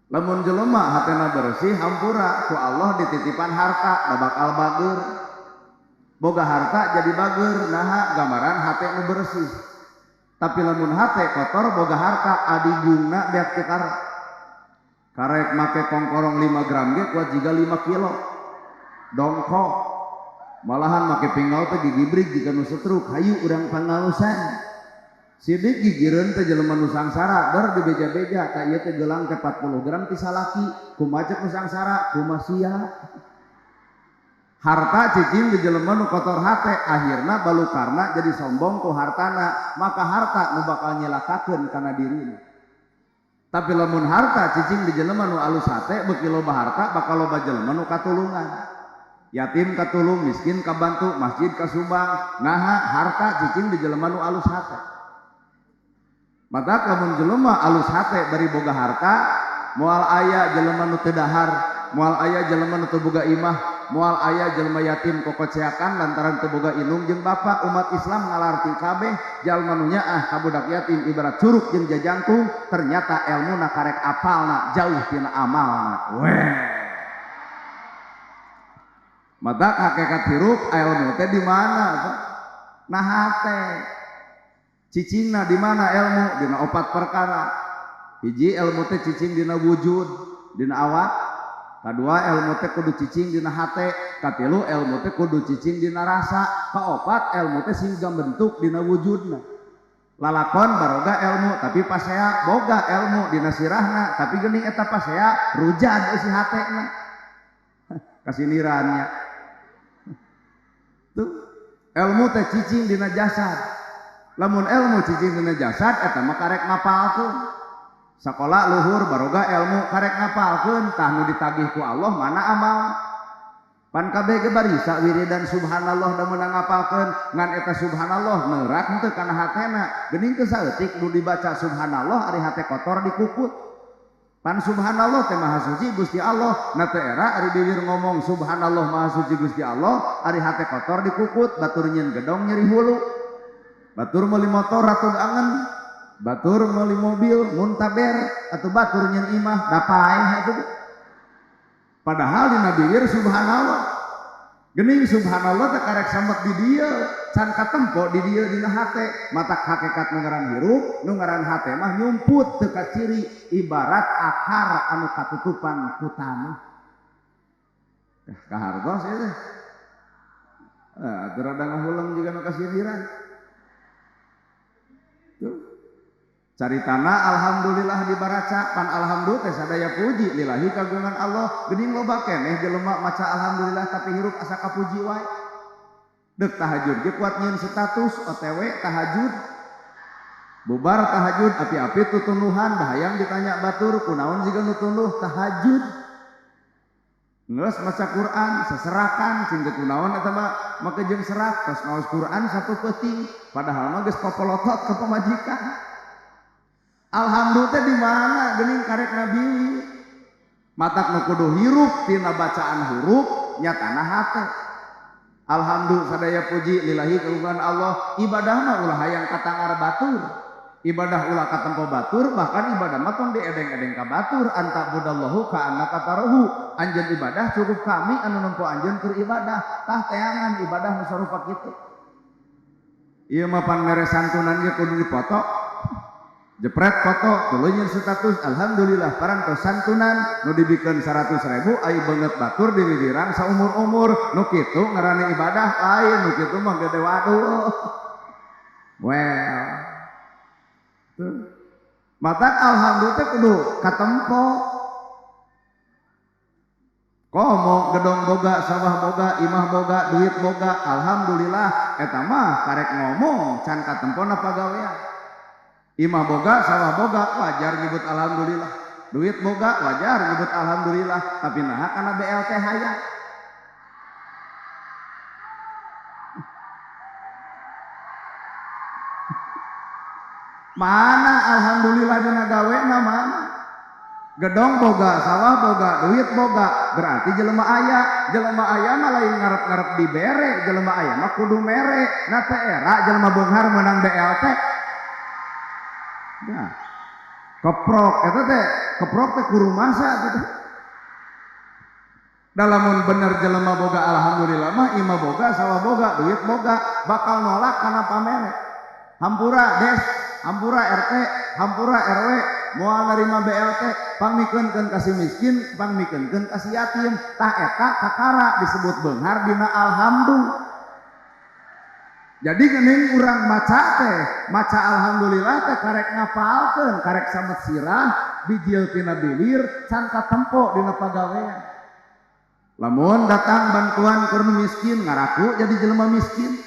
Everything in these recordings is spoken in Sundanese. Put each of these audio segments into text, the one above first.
Lamun jelema hatena bersih, hampura ku Allah dititipan harta, da bakal bager. Boga harta jadi bager, naha? Gambaran hate nu bersih. Tapi lamun hate kotor, boga harta adigungna beak teu karek make kongkorong 5 gram ge kuat jiga 5 kilo dongkok. Malahan make pinggal teh gigibrig jiga nu setruk, hayu urang pangaosan. Sidik gigireun teh jelema nu sangsara, ber dibeja-beja tah ieu teh gelang teh 40 gram ti salaki, kumaha cek nu sangsara, kumaha sia. Harta cicing di jelema nu kotor hate, akhirna balukarna jadi sombong ku hartana, maka harta nu bakal nyelakakeun kana dirina. Tapi lamun harta cicing di jelema nu alus hate, beuki loba harta bakal loba jelema nu katulungan. Yatim katulung, miskin kabantu, masjid kasumbang. Naha? Harta cicing di jelema nu alus hate. Matak lamun jelema alus hate bari boga harta, moal aya jelema nu teu dahar, moal aya jelema nu teu boga imah, moal aya jelema yatim kokoceakan lantaran teu boga indung jeung bapa. Umat Islam ngalarti kabeh jalma nu nyaah ka budak yatim ibarat curug jeung jajangkung, ternyata elmuna karek apalna jauh tina amalna. Weh. Matak hakikat hirup ilmu teh di mana, Pak? Nah hate. Cicingna di mana ilmu? Dina opat perkara. Hiji, ilmu teh cicing dina wujud, dina awak. Kadua, ilmu teh kudu cicing dina hate. Katilu, ilmu teh kudu cicing dina rasa. Kaopat, ilmu teh sing bentuk dina wujudna. Lalakon baroga ilmu tapi pasea, boga ilmu dina sirahna tapi geuning eta pasea rujad eusi hatena. Kasinirannya. Tuh, ilmu teh cicing dina jasad. Lamun ilmu cicing dina jasad eta mah karek ngapalkeun. Sakola luhur baroga ilmu karek ngapalkeun, tah nu ditagih ku Allah mana amal. Pan kabeh ge barisa wiridan subhanallah da meunang ngapalkeun, ngan eta subhanallah neurak henteu kana hatena. Geuning teu saeutik nu dibaca subhanallah ari hate kotor dikukut. Pan subhanallah teh maha suci Gusti Allah, na teu era ari bibir ngomong subhanallah maha suci Gusti Allah, ari hate kotor dikukut, batur nyieun gedong nyeri hulu. Batur meuli motor ratud angen, batur meuli mobil muntaber, atau batur nyieun imah da paeh atuh. Padahal dina bibir subhanallah. Geuning subhanallah teh karek samet di dieu, can katempo di dieu dina hate. Matak hakikat nu ngaran hirup, nu ngaran hate mah nyumput teu kaciri ibarat akar anu katutupan ku tanah. Kahartos ieu teh. Atuh rada ngahuleng jiga nu kasindiran. Tuh. Caritana alhamdulillah dibaraca, pan alhamdulillah teh sadaya puji lillahi kagungan Allah. Geuning loba keneh jelema maca alhamdulillah tapi hirup asa kapuji wae. Deuk tahajud ge kuat nyieun status OTW tahajud. Bubar tahajud api-api tutunduhan, da hayang ditanya batur kunaon jiga nu tunduh tahajud. Geus maca Quran seserakan cing teu kunaon eta mah make jeung serak tos ngaos Quran satu peuting padahal mah geus popolotot ka pamajikan. Alhamdulillah teh di mana geuning karek nabi. Matak nu kudu hirup tina bacaan huruf nyatana hate. Alhamdulillah sadaya puji lillahi kagungan Allah. Ibadah mah ulah hayang katangar batur. Ibadah ulah katempo batur, bahkan ibadah mah tong diedeng-edeng ka batur. Anta budallahu ka annaka tarahu. Anjeun ibadah cukup kami anu nempo anjeun keur ibadah. Tah teangan ibadah nu sarupa kitu. Ieu mah pan mere santunan ge kudu dipoto. Jepret foto, tuluy nyeun status, alhamdulillah parantos santunan nu dibikeun 100.000 ai beungeut batur diwiwiran saumur-umur. Nu kitu ngaranna ibadah lain, nu kitu mah gede waduh. Well. Tuh. Matak alhamdulillah teh kudu katempo. Komo gedong boga, sawah boga, imah boga, duit boga, alhamdulillah eta mah karek ngomong can katempona pagawean. Imah boga, sawah boga, wajar nyebut alhamdulillah. Duit boga, wajar nyebut alhamdulillah, tapi naha kana BLT hayang. Mana alhamdulillah dina gawena mana? Gedong boga, sawah boga, duit boga, berarti jelema aya. Jelema aya mah lain ngarep-ngarep dibere, jelema aya mah kudu mere. Na teh era jelema beunghar meunang BLT. Nah. Keprok eta teh, keprok teh kurumasa atuh teh. Da lamun bener jelema boga alhamdulillah mah, imah boga, sawah boga, duit boga, bakal nolak kana pamere. Hampura des, hampura RT, hampura RW, moal narima BLT, pangmikeunkeun ka si miskin, pangmikeunkeun ka si yatim. Tah eta kakara disebut beunghar dina alhamdulillah. Jadi geuning urang maca teh, maca alhamdulillah teh karek ngapalkeun, karek samet sirah, bijil tina bibir, can katempo dina pagawean. Lamun datang bantuan keur nu miskin, ngaraku jadi jelema miskin.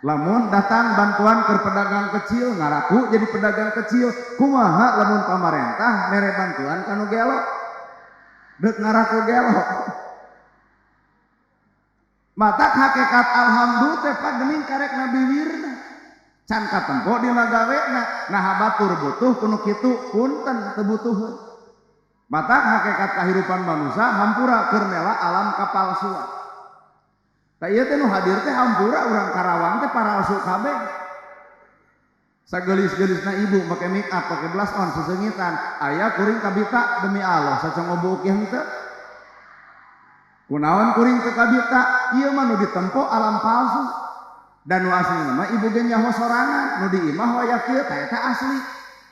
Lamun datang bantuan keur pedagang kecil, ngaraku jadi pedagang kecil. Kumaha lamun pamarentah mere bantuan ka nu gelo? Deuk ngaraku gelo. Matak hakikat alhamdulillah teh pagening karek na biwirna. Can katempo dina gawena, naha batur butuh kuno kitu punten teu butuheun. Matak hakikat kahirupan manusia hampura keur mela alam kapalsuan. Tah ieu teh nu hadir teh hampura urang Karawang teh paralsu kabeh. Sagelis-gelisna ibu make make up, make blush on, sesengitan, aya kuring kabita demi Allah sacongo buuk henteu. Kunaon kuring teu kabita? Ieu mah nu ditempo alam palsu. Dan nu aslina mah ibu ge nyaho sorangan, nu di imah wayah kieu tah eta asli.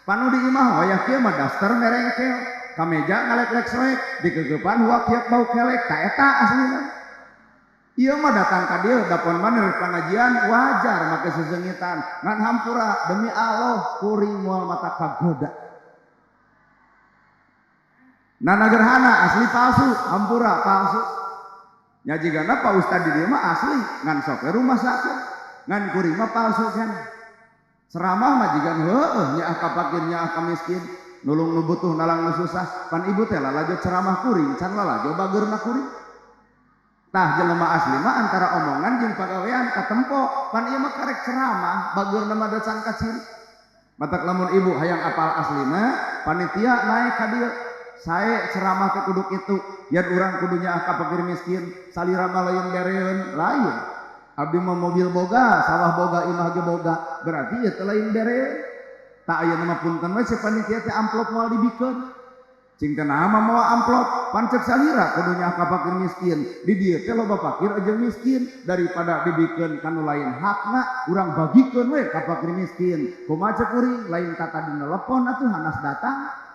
Pan nu di imah wayah kieu mah daster merengkel, kameja ngalek-lek soek, dikegepan huak-hiak bau kelek, tah eta aslina. Ieu mah datang ka dieu dapon maneh pengajian wajar make sesengitan, ngan hampura demi Allah kuring moal mata kagoda. Nana gerhana asli palsu, hampura palsu. Nya jigana Pak Ustad di dieu mah asli, ngan sok we rumah sakit, ngan kuring mah palsu kan. Ceramah mah jiga heueuh nyaah ka fakir nyaah ka miskin, nulung nu butuh nalang nu susah, pan ibu teh lalajo ceramah kuring, can lalajo bageurna kuring. Tah jelema asli mah antara omongan jeung pagawean katempo, pan ieu mah karek ceramah, bageurna mah da can kaciri. Matak lamun ibu hayang apal aslina, panitia naik ka dieu. Sae ceramah teh kudu kitu, yen urang kudu nyaah ka fakir miskin, salira mah lain bereun, lain. Abdi mah mobil boga, sawah boga, imah ge boga, berarti ieu teh lain bereun. Tak ayeuna mah punten we si panitia teh amplop moal dibikeun. Cing teh naha mah mawa amplop, pan ceuk salira kudu nyaah ka fakir miskin. Di dieu teh loba fakir jeung miskin, daripada dibikeun ka nu lain hakna, urang bagikeun we ka fakir miskin. Kumaha ceuk kuring, lain tata dina telepon atuh hanas datang.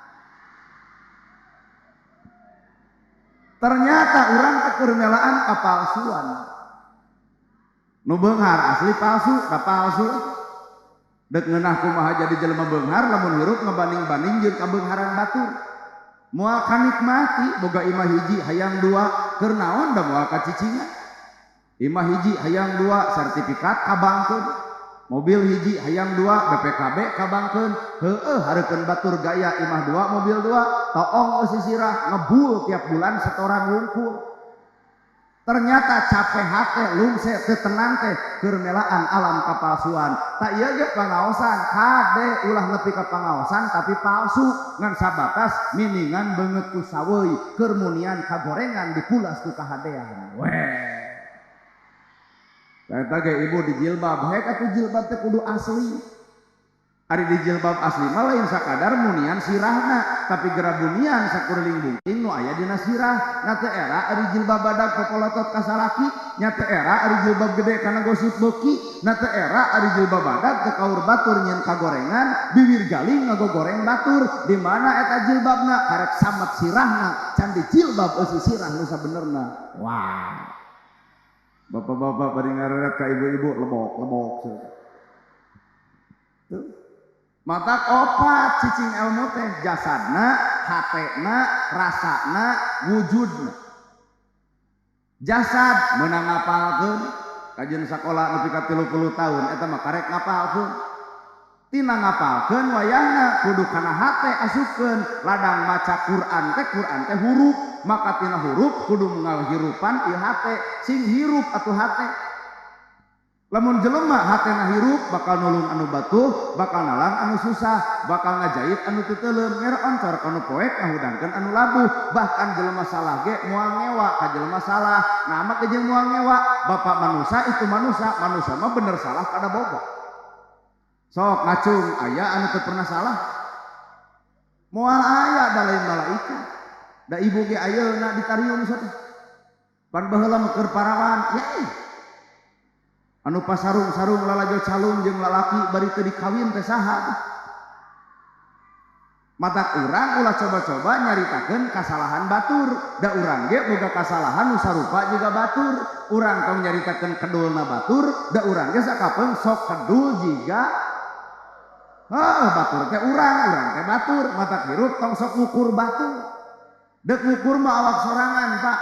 Ternyata urang teh keur melaan kapalsuan. Nu beunghar asli palsu, da palsu. Deuk ngeunah kumaha jadi jelema beunghar lamun hirup ngebanding-banding jeung kabeungharan batur. Moal kanikmati boga imah hiji hayang dua, keur naon da moal kacicingan. Imah hiji hayang dua, sertifikat kabangkeun. Mobil hiji hayang dua, BPKB kabangkeun. Heueuh hareukeun batur gaya imah dua, mobil dua, toong eusi sirah ngebul tiap bulan setoran wungkul. Ternyata capek hate lungse teu tenang teh keur melaan alam kapalsuan. Tak ieu ge pangaosan kade ulah nepi ka pangaosan tapi palsu ngan sabatas miningan beungeut ku saweuy keur munian kagorengan dipulas ku kahadean. Weh. Eta ge ibu di jilbab, hek atuh jilbab teh kudu asli. Ari di jilbab asli mah lain sakadar munian sirahna, tapi gerabunian sakuriling bungking nu aya dina sirah. Na teu era ari jilbab badag popolotot ka salaki, nya teu era ari jilbab gede kana gosip beuki, na teu era ari jilbab badag teu kaur batur nyeun kagorengan, bibir galing ngagogoreng batur. Di mana eta jilbabna karek samet sirahna, can di jilbab eusi sirah nu sabenerna. Wah. Bapak-bapak bari ngareret ka ibu-ibu lebok-lebok. Tuh. Matak opat cicing ilmu teh jasadna, hatena, rasana, wujudna. Jasad meunang ngapalkeun kajian sakola nepi ka 30 tahun eta mah karek ngapalkeun. Tina ngapalkeun wayahna kudu kana hate asupkeun ladang maca Quran teh huruf, maka tina huruf kudu ngahirupan ieu hate, sing hirup atuh hate. Lamun jelema hatena hirup bakal nulung anu batuh, bakal nalang anu susah, bakal ngajait anu teu teuleum, nger oncor ka nu poek ngahudangkeun anu labuh, bahkan jelema salah ge moal ngewa ka jelema salah. Nah mah jeung moal ngewa, bapak manusa itu manusa, manusa mah bener salah kada boga. Sok ngacung aya anu teu pernah salah. Moal aya da lain malaikat. Da ibu ge ayeuna ditariung teh. Pan baheula mah keur parawan, yai. Anu pasarung-sarung lalajo calung jeung lalaki bari teu dikawin teh saha? Matak urang ulah coba-coba nyaritakeun kasalahan batur. Da urang ge boga kasalahan nu sarupa jiga batur. Urang tong nyaritakeun kedulna batur, da urang ge sakapeung sok kedul jiga heuh batur teh urang, urang teh batur. Matak hirup tong sok ngukur batur. Deuk ngukur mah awak sorangan, Pak.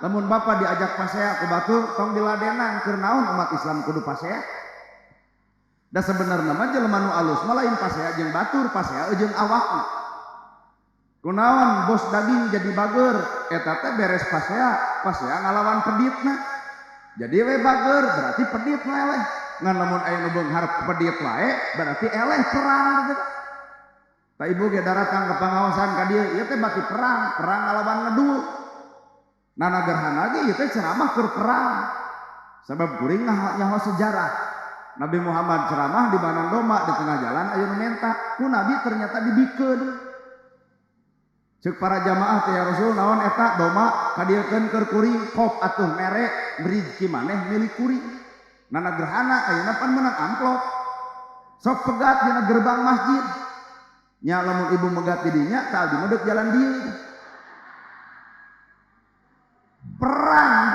Lamun bapa diajak pasea ku batur tong diladenan, keur naon umat Islam kudu pasea? Da sebenarna mah jelema nu alus mah lain pasea jeung batur, pasea jeung awakna. Kunaon bos daging jadi bager, eta teh beres pasea, pasea ngalawan peditna. Jadi we bager berarti pedit mah eleh. Ngan lamun aya nu beunghar pedit wae berarti eleh perang gitu. Ta ibu ge daratang ke pangaosan ka dieu, ieu teh bati perang, perang ngalawan ngedul. Nana gerhana ge ieu teh ceramah keur perang. Sabab kuring nyaho sejarah. Nabi Muhammad ceramah di Banang Doma di tengah jalan aya nu menta, ku Nabi ternyata dibikeun. Ceuk para jamaah teh ya Rasul naon eta doma kadieukeun keur kuring kop atuh mere rizki maneh milik kuring. Nana gerhana ayeuna pan meunang amplop. Sok pegat dina gerbang masjid. Nya lamun ibu megat di dinya tah abdi mah deuk jalan dieu. Perang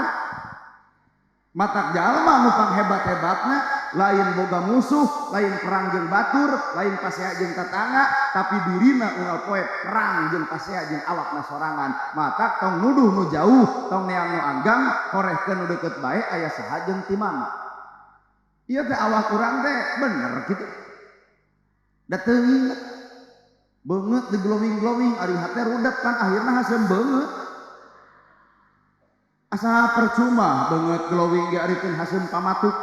matak jalma nu panghebat-hebatna lain boga musuh, lain perang jeung batur, lain pasea jeung tetangga, tapi dirina unggal poe perang jeung pasea jeung awakna sorangan. Matak tong nuduh nu jauh, tong neang nu anggang, korehkeun nu deukeut bae aya saha jeung ti mana. Ieu teh awak urang teh bener kitu. Da teuing beungeut di glowing-glowing ari hate rudet kan akhirna haseum beungeut. Asa percuma beungeut glowing ge ari teu haseum pamatuk.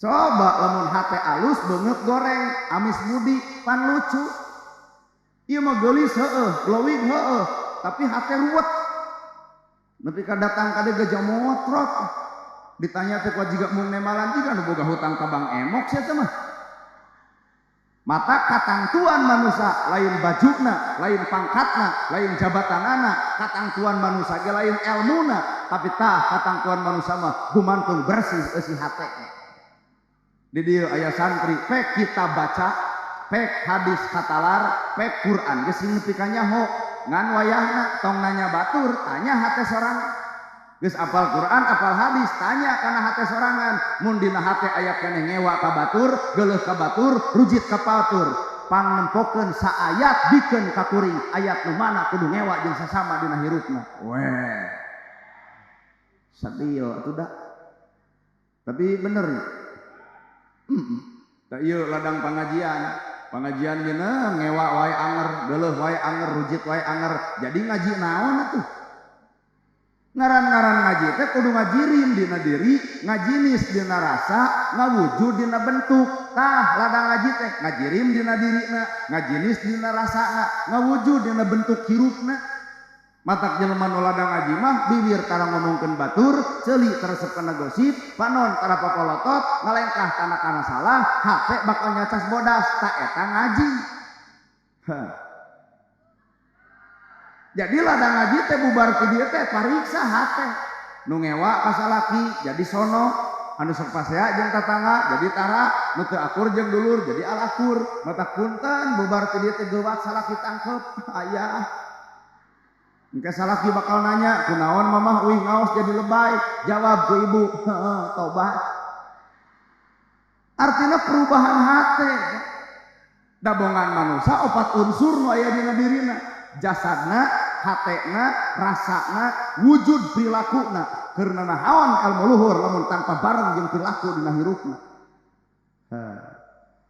Coba lamun hate alus beungeut goreng, amis mudi pan lucu. Ieu mah geulis heueuh, glowing heueuh, tapi hate ruwet. Nepi ka datang ka dieu gejah motrot. Ditanya teh kuat jiga mung nemalan jiga nu boga hutang ka Bank Emok sia teh mah. Mata katangtuan manusia lain bajuna, lain pangkatna, lain jabatanana, katangtuan manusia ge lain elmuna, tapi tah katangtuan manusia mah gumantung bersih eusi hate. Di dieu aya santri, pek kita baca, pek hadis katalar, pek Quran geus sing nepi ka nyaho, ngan wayahna tong nanya batur, tanya hate sorangan. Geus apal Quran, apal hadis, tanya kana hate sorangan. Mun dina hate aya keneh ngewa ka batur, geuleuh ka batur, rujit ka batur. Pangnempokeun saayat bikeun ka kuring, ayat nu mana kudu ngewa jeung sasama dina hirupna. Weh. Sedih atuh da. Tapi bener ya. Tah ieu ladang pangajian. Pangajian geuna ngewa wae anger, geuleuh wae anger, rujit wae anger. Jadi ngaji naon atuh? Ngaran-ngaran ngaji teh kudu ngajirim dina diri, ngajinis dina rasa, ngawujud dina bentuk. Tah ladang ngaji teh ngajirim dina dirina, ngajinis dina rasana, ngawujud dina bentuk hirupna. Matak jelema nu ladang ngaji mah bibir tara ngomongkeun batur, ceuli teresep kana gosip, panon tara papolotot, ngalengkah kana kana salah, hate bakal nyacas bodas, ta eta ngaji. Hah. Jadi ladang ngaji teh bubar ti dieu teh pariksa hate. Nu ngewa ka salaki jadi sono, anu sok pasea jeung tatangga jadi tara, nu teu akur jeung dulur jadi alakur. Mata punten bubar ti dieu teh geuwat salaki tangkep aya. Engke salaki bakal nanya, kunaon mamah uih ngaos jadi lebay? Jawab ku ibu, heeh, tobat. Artinya perubahan hate. Dabongan manusia opat unsur nu aya dina dirina. Jasadna, hatena, rasana, wujud perilakuna. Karena nahaon ilmu luhur lamun tanpa bareng jeung perilaku dina hirupna.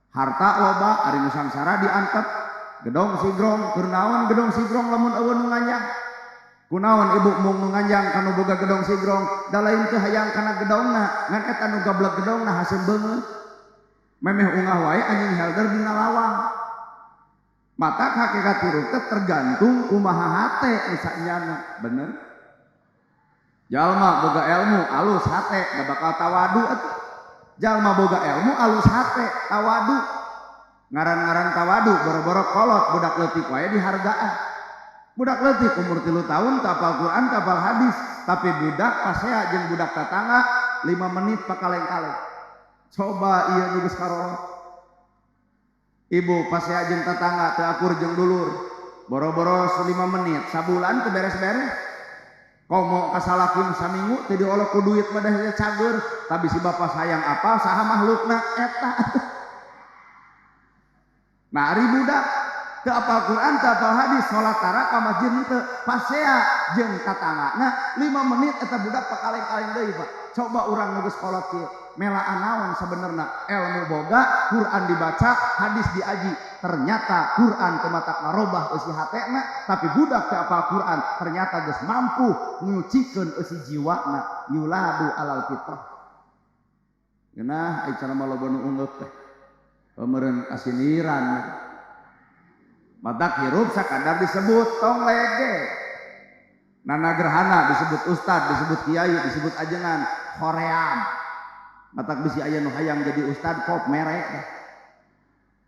Harta loba ari nu sangsara diantep. Gedong sigrong, keur naon gedong sigrong lamun eueuh nu nganjang? Kunaon ibu mung nu nganjang kanu boga gedong sigrong, da lain teu hayang kana gedongna, ngan eta nu gablek gedongna haseum beungeut. Memeh ungah wae anjing helder dina lawang. Mata hakikat hirup teh tergantung kumaha hate nu sanyana, bener? Jalma boga ilmu alus hate da bakal tawadu atuh. Jalma boga ilmu alus hate tawadu. Ngaran-ngaran tawadu boro-boro kolot budak leutik wae dihargaan. Budak leutik umur 3 tahun teu apal Quran, teu apal hadis, tapi budak pasea jeung budak tatangga 5 menit pakaleng-kaleng. Coba ieu nu geus karolot. Ibu pasea jeung tatangga teu akur jeung dulur. Boro-boro 5 menit, sabulan teu beres-beres. Komo ka salaki saminggu teu diolok ku duit mah dah cager, tapi si bapak sayang apa saha makhlukna eta. Nah ari budak teu apal Quran, teu apal hadis, salat tara ka masjid henteu, pasea jeung tatanggana 5 menit eta budak pakaleng-kaleng deui Pak. Coba urang nu geus kolot kieu, melaan naon sabenerna? Ilmu boga, Quran dibaca, hadis diaji. Ternyata Quran teu matak ngarobah eusi hatena, tapi budak teu apal Quran ternyata geus mampu nyucikeun eusi jiwana, yuladu alal fitrah. Geunah ai cara mah loba nu ungeuk teh. Pemeureun kasiniran. Matak hirup sakadar disebut tong lege. Nana gerhana disebut ustad, disebut kiai, disebut ajengan, hoream. Matak bisi aya nu hayang jadi ustad kop mere.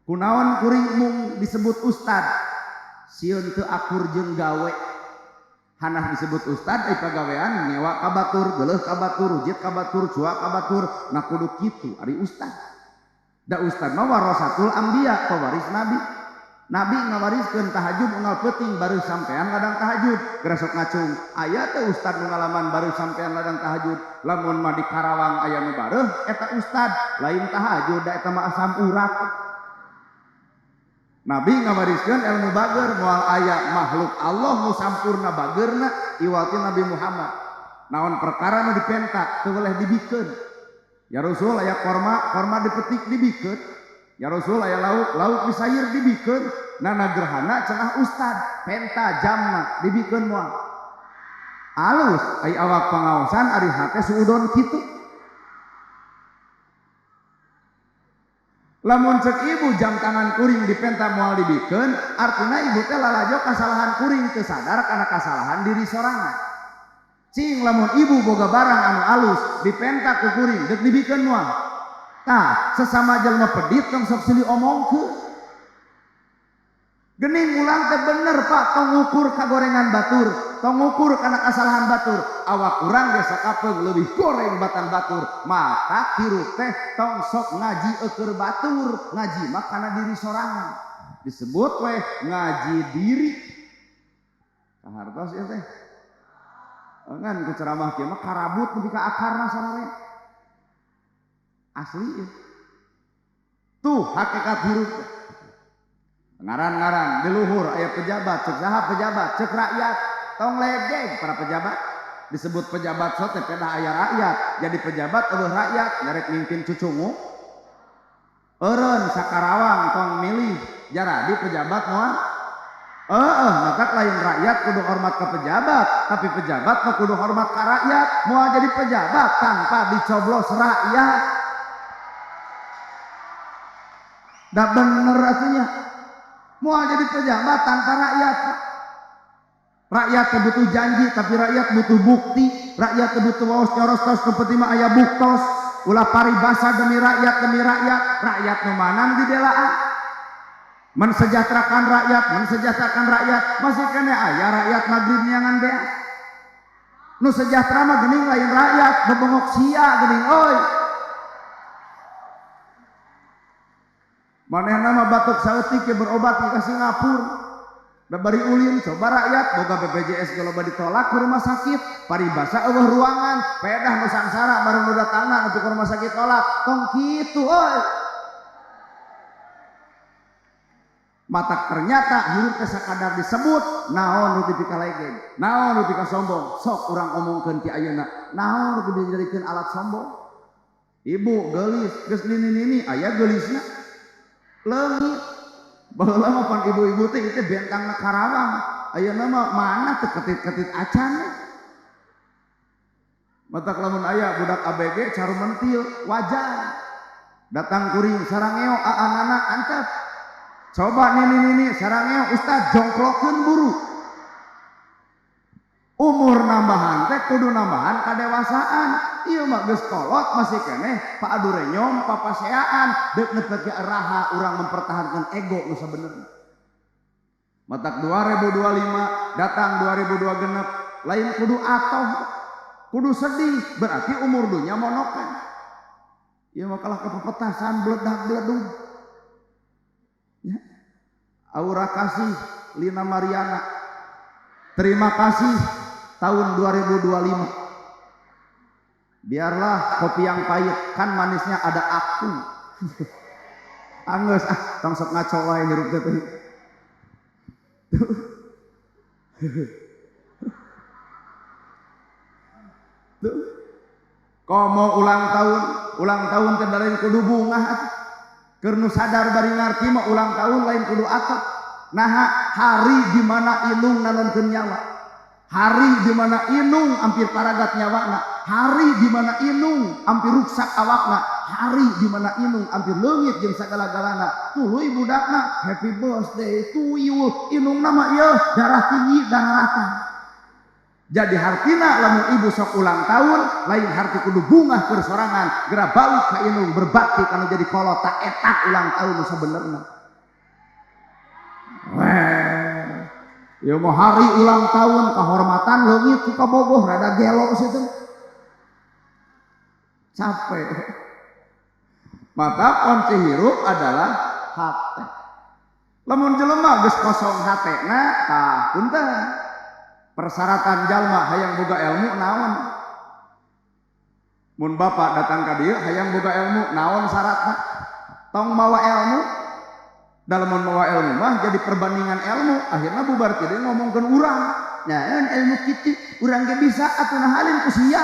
Kunaon kuring mung disebut ustad? Sieun teu akur jeung gawe. Hanah disebut ustad ai pagawean ngewa ka batur, geuleuh ka batur, rujit ka batur, cuak ka batur, nah kudu kitu ari ustad. Da ustad mah warasatul anbiya, pewaris nabi. Nabi ngawariskeun tahajud unggal peuting baru sampean ladang tahajud, geresok ngacung. Aya teh ustad nu ngalaman baru sampean ladang tahajud, lamun mah di Karawang aya nu bareuh eta ustad, lain tahajud da eta mah asam urat. Nabi ngawariskeun ilmu bager, moal aya makhluk Allah nu sampurna bagerna iwati Nabi Muhammad. Naon perkara nu dipenta teu boleh dibikeun. Ya Rasul aya korma, korma dipetik dibikeun. Ya Rasul aya lauk, lauk disayur dibikeun. Nana gerhana cenah ustad, penta jamna dibikeun moal. Alus ai awak pangaosan ari hate suudon kitu. Lamun cek ibu jam tangan kuring dipenta moal dibikeun, artina ibu teh lalajo kasalahan kuring teu sadar kana kasalahan diri sorangan. Cing lamun ibu boga barang anu alus dipenta ku kuring deuk dibikeun moal. Tah, sesama jelema pedit tong sok silih omongkeun. Gening ulang teh bener Pak, tong ngukur kagorengan batur, tong ngukur kana kasalahan batur. Awak urang ge sakapeung leuwih goreng batan batur. Maka hirup teh tong sok ngaji eueur batur, ngaji mah kana diri sorangan. Disebut weh ngaji diri. Kahartos ieu teh. Ngan ku ceramah kieu mah karabut nepi ka akarna sararea. Asli ieu. Tuh hakikat hirup teh. Ngaran-ngaran di luhur aya pejabat, cek saha pejabat, cek rakyat, tong ledeng para pejabat. Disebut pejabat sote pedah aya rakyat, jadi pejabat eueuh rakyat, nyarek mimpin cucungu. Eureun sakarawang tong milih, jaradi pejabat moal. Heeh, matak lain rakyat kudu hormat ke pejabat, tapi pejabat mah kudu hormat ka rakyat, moal jadi pejabat tanpa dicoblos rakyat. Da bener atunya. Moal jadi pejabat tanpa rakyat. Rakyat teh butuh janji, tapi rakyat butuh bukti. Rakyat teh butuh waos nyoros tos nu penting mah aya buktos. Ulah paribasa demi rakyat, demi rakyat. Rakyat nu mana nu dibelaan? Mensejahterakan rakyat, mensejahterakan rakyat. Masih kene aya rakyat maghrib neangan beas. Nu sejahtera mah geuning lain rakyat, bebengok sia geuning euy. Manehna mah batuk saeutik ge berobat ka Singapura. Da bari ulin coba rakyat boga BPJS ge loba ditolak ke rumah sakit, paribasa eueuh ruangan, pedah nu sangsara baru nu datangna nepi ka rumah sakit tolak. Tong kitu euy. Matak ternyata hirup teh sakadar disebut naon nu dipikalegeg, naon nu dipikasombong, sok urang omongkeun ti ayeuna, naon nu dijadikeun alat sombong. Ibu geulis geus nini-nini aya geulisna. Leungit. Baheula mah pan ibu-ibu teh ieu bentangna Karawang. Ayeuna mah mana teh ketit-ketit acan. Matak lamun aya budak ABG carumentil wajar. Datang kuring sarangeo aanana antep. Coba nini-nini sarangeo ustad jongklokeun buru. Umur nambahan teh kudu nambahan kadewasaan. Ieu mah geus kolot masih keneh paadu renyom papaseaan deuk nepi ka eraha urang mempertahankan ego nu sabenerna. Matak 2025 datang 2002 genep lain kudu atoh kudu sedih berarti umur dunya monokan. Ieu mah kalah kepepetasan beledak-beledug. Ya. Aura kasih Lina Mariana. Terima kasih tahun 2025. Biarlah kopi yang pahit kan manisnya ada aku. Anggeus ah tong sok ngaco wae hirup teh. Tuh. Komo ulang tahun teh lain kudu bungah atuh. Keur nu sadar bari ngarti mah ulang tahun lain kudu atep. Naha hari di mana indung nanonkeun nyawa. Hari di mana indung ampir paragat nyawana, hari di mana indung ampir ruksak awakna, hari di mana indung ampir leungit jeung sagala-galana. Tuluy budakna happy birthday to you. Indungna mah ieu darah tinggi, darah rata. Jadi hartina lamun ibu sok ulang tahun lain harti kudu bungah keur sorangan, geura balik ka indung berbakti kanu jadi kolot ta eta ulang tahun nu sabenerna. Weh. Ya mau hari ulang tahun kehormatan leungit ku kabogoh rada gelo situ. Capek. Maka kunci hirup adalah hate. Lamun jelema geus kosong hatena tah punten. Persyaratan jalma hayang boga ilmu naon? Mun bapak datang ka dieu hayang boga ilmu naon syaratna? Tong mawa ilmu. Dalam mun mawa ilmu mah jadi perbandingan ilmu akhirnya bubar ti dieu ngomongkeun urang. Nah, ilmu kitu urang ge bisa atuh nah halin ku sia.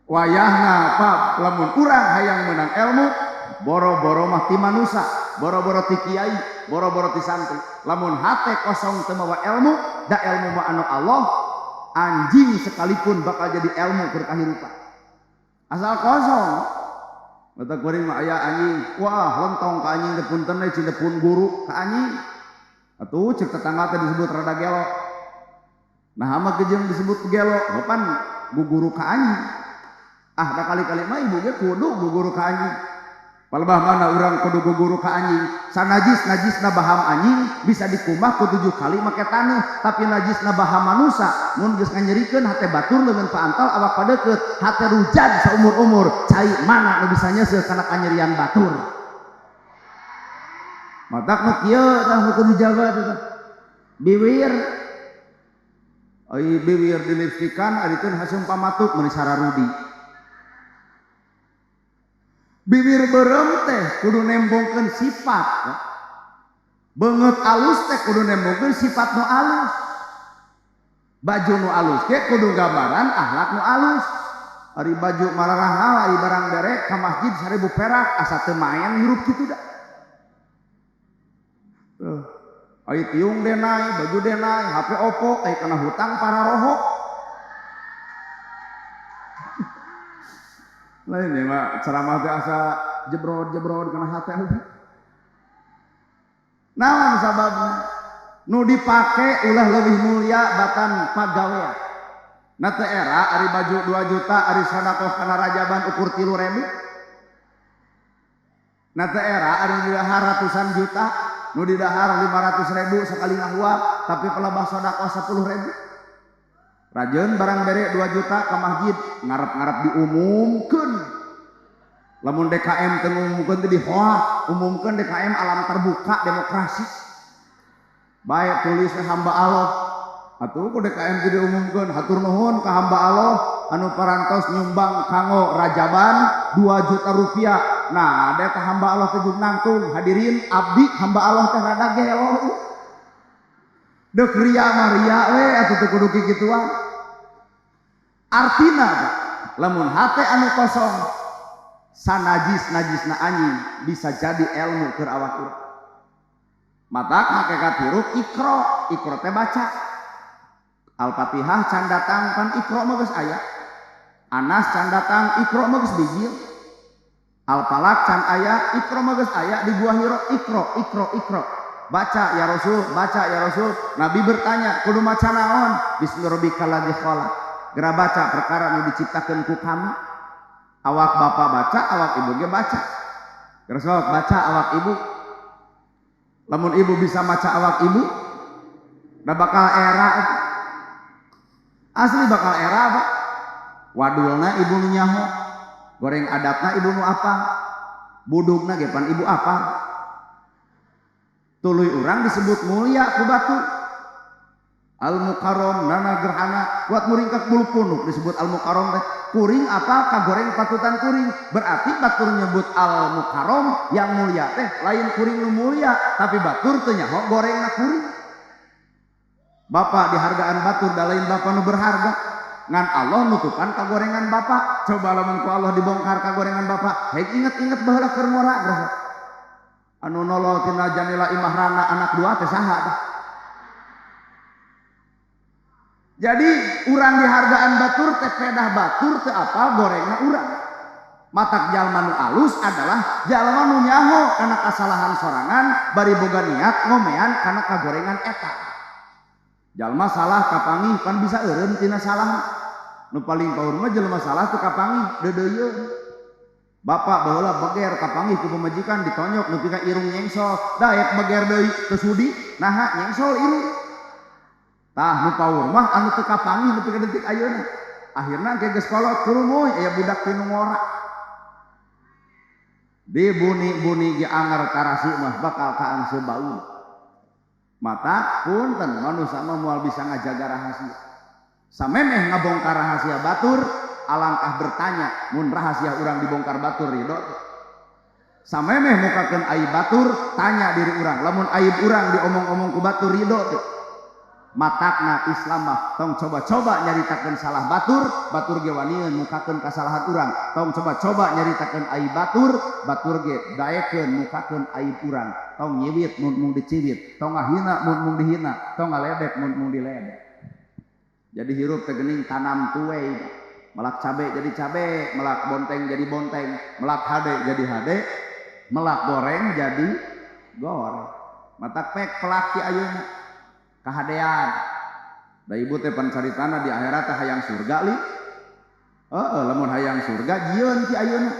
Wayahna pak lamun urang hayang menang ilmu boro-boro mah ti manusa, boro-boro ti kiai, boro-boro ti santri. Lamun hate kosong teu mawa ilmu, da ilmu mah anu Allah, anjing sekalipun bakal jadi ilmu keur kahirupan. Asal kosong. Mata kuring mah aya anjing, wah lontong ka anjing teh punten we cing teh pun guru ka anjing. Atuh cek tetangga teh disebut rada gelo. Nah mah jeung disebut gelo, pan guguru ka anjing. Ah da kali-kali mah ibu ge kudu guguru ka anjing. Palebah mana urang kudu guguru ka anjing. Sanajis najisna baham anjing bisa dikumah ku 7 kali make taneuh, tapi najisna baham manusa mun geus nganyerikeun hate batur leungeun paantal awak padeukeut, hate rujad saumur-umur, cai mana nu bisa nyeuseuh kana kanyerian batur. Matak nu kieu tah nu kudu dijaga teh. Biwir ai biwir dilipstikan ari teu haseum pamatuk meuni sararudi. Bibir berem teh kudu nembongkeun sifat. Beungeut alus teh kudu nembongkeun sifat nu alus. Baju nu alus ge kudu gambaran akhlak nu alus. Ari baju mararahal ari barang bere ka masjid 1000 perak asa teu maen hirup kitu da. Tuh. Ari tiung denai, baju denai, HP Oppo, ai kana hutang pararoho. Lain ya mah ceramah teh asa jebrod-jebrod kana hate. Naon sababna? Nu dipake ulah leuwih mulia batan pagawean. Na teu era ari baju 2 juta ari sedekah kana rajaban ukur 3.000. Na teu era ari didahar ratusan juta, nu didahar 500.000 sakali ngahuap tapi pelebah sedekah 10.000. Rajeun barang bere 2 juta ka masjid ngarep-ngarep diumumkeun. Lamun DKM teu ngumumkeun teh dihoak, umumkeun DKM alam terbuka demokrasi. Bae tulis hamba Allah. Atuh ku DKM teh diumumkeun, hatur nuhun ka hamba Allah anu parantos nyumbang kanggo rajaban 2 juta rupiah. Nah, da eta hamba Allah teh jeung nangtung, hadirin abdi hamba Allah teh rada gelo. Deuk ria mah ria we atuh teu kudu kikituan. Artina Pak, lamun hate anu kosong sanajis-najisna anjing bisa jadi ilmu keur awak urang. Matak hakikat hirup ikro, ikro teh baca. Al-Fatihah can datang pan ikro mah geus aya. Anas can datang ikro mah geus bijil. Al-Falaq can aya ikro mah geus aya di Gua Hiro ikro, ikro, ikro. Baca ya Rasul, baca ya Rasul. Nabi bertanya, kudu maca naon? Bismi rabbikal ladzi khalaq. Geura baca perkara nu diciptakeun ku kami. Awak bapak baca, awak ibu ge baca. Geura sok baca awak ibu. Lamun ibu bisa maca awak ibu, da bakal era. Asli bakal era apa? Wadulna ibu nu nyaho, goreng adatna ibu nu apa, budugna ge pan ibu apa. Tuluy urang disebut mulia ku batur. Al Mukarrom nana gerhana kuat muringkak bulu punuk disebut Al Mukarrom teh. Kuring apa kagoreng patutan kuring, berarti batur nyebut Al Mukarrom yang mulia teh lain kuring nu mulia, tapi batur teu nyaho gorengna kuring. Bapak dihargaan batur da lain bapak nu berharga. Ngan Allah nutupan kagorengan bapak. Coba lamun ku Allah dibongkar kagorengan bapak, hei inget-inget baheula keur ngora geura. Anu nolol tina janela imah rana anak dua teh saha tah. Jadi urang dihargaan batur teh pedah batur teu apal gorengna urang. Matak jalma nu alus adalah jalma nu nyaho kana kasalahan sorangan bari boga niat ngomean kana kagorengan eta. Jalma salah kapanggih pan bisa eureun tina salah. Nu paling paur mah jelema salah teu kapanggih deudeuyeun. Bapak baheula beger kapanggih ku pamajikan ditonyok nepi ka irung nyengsol, daek beger deui teu sudi, naha nyengsol irung. Tah nu paur mah anu teu kapanggih nepi ka detik ayeuna. Akhirna ge geus kolot kurumuy aya budak tinu ngora. Dibuni-buni ge anger tarasi mah bakal kaangse baun. Mata punten manusia mah moal bisa ngajaga rahasia. Samemeh ngabongkar rahasia batur, alangkah bertanya mun rahasia urang dibongkar batur ridho. Samemeh mukakeun aib batur, tanya diri urang, lamun aib urang diomong-omong ku batur ridho teu. Matakna Islam mah tong coba-coba nyaritakeun salah batur, batur ge wanieun mukakeun kasalahan urang. Tong coba-coba nyaritakeun aib batur, batur ge daekeun mukakeun aib urang. Tong nyiwit mun mung diciwit, tong ngahina mun mung dihina, tong ngaledek mun mung diledek. Jadi hirup teh geuning tanam tuwe, melak cabe jadi cabe, melak bonteng jadi bonteng, melak hade jadi hade, melak goreng jadi goreng. Matak pek pelak ti ayeuna kahadean. Da ibu teh pan caritana di akhirat teh hayang surga li. Heeh, lamun hayang surga jieun ti ayeuna.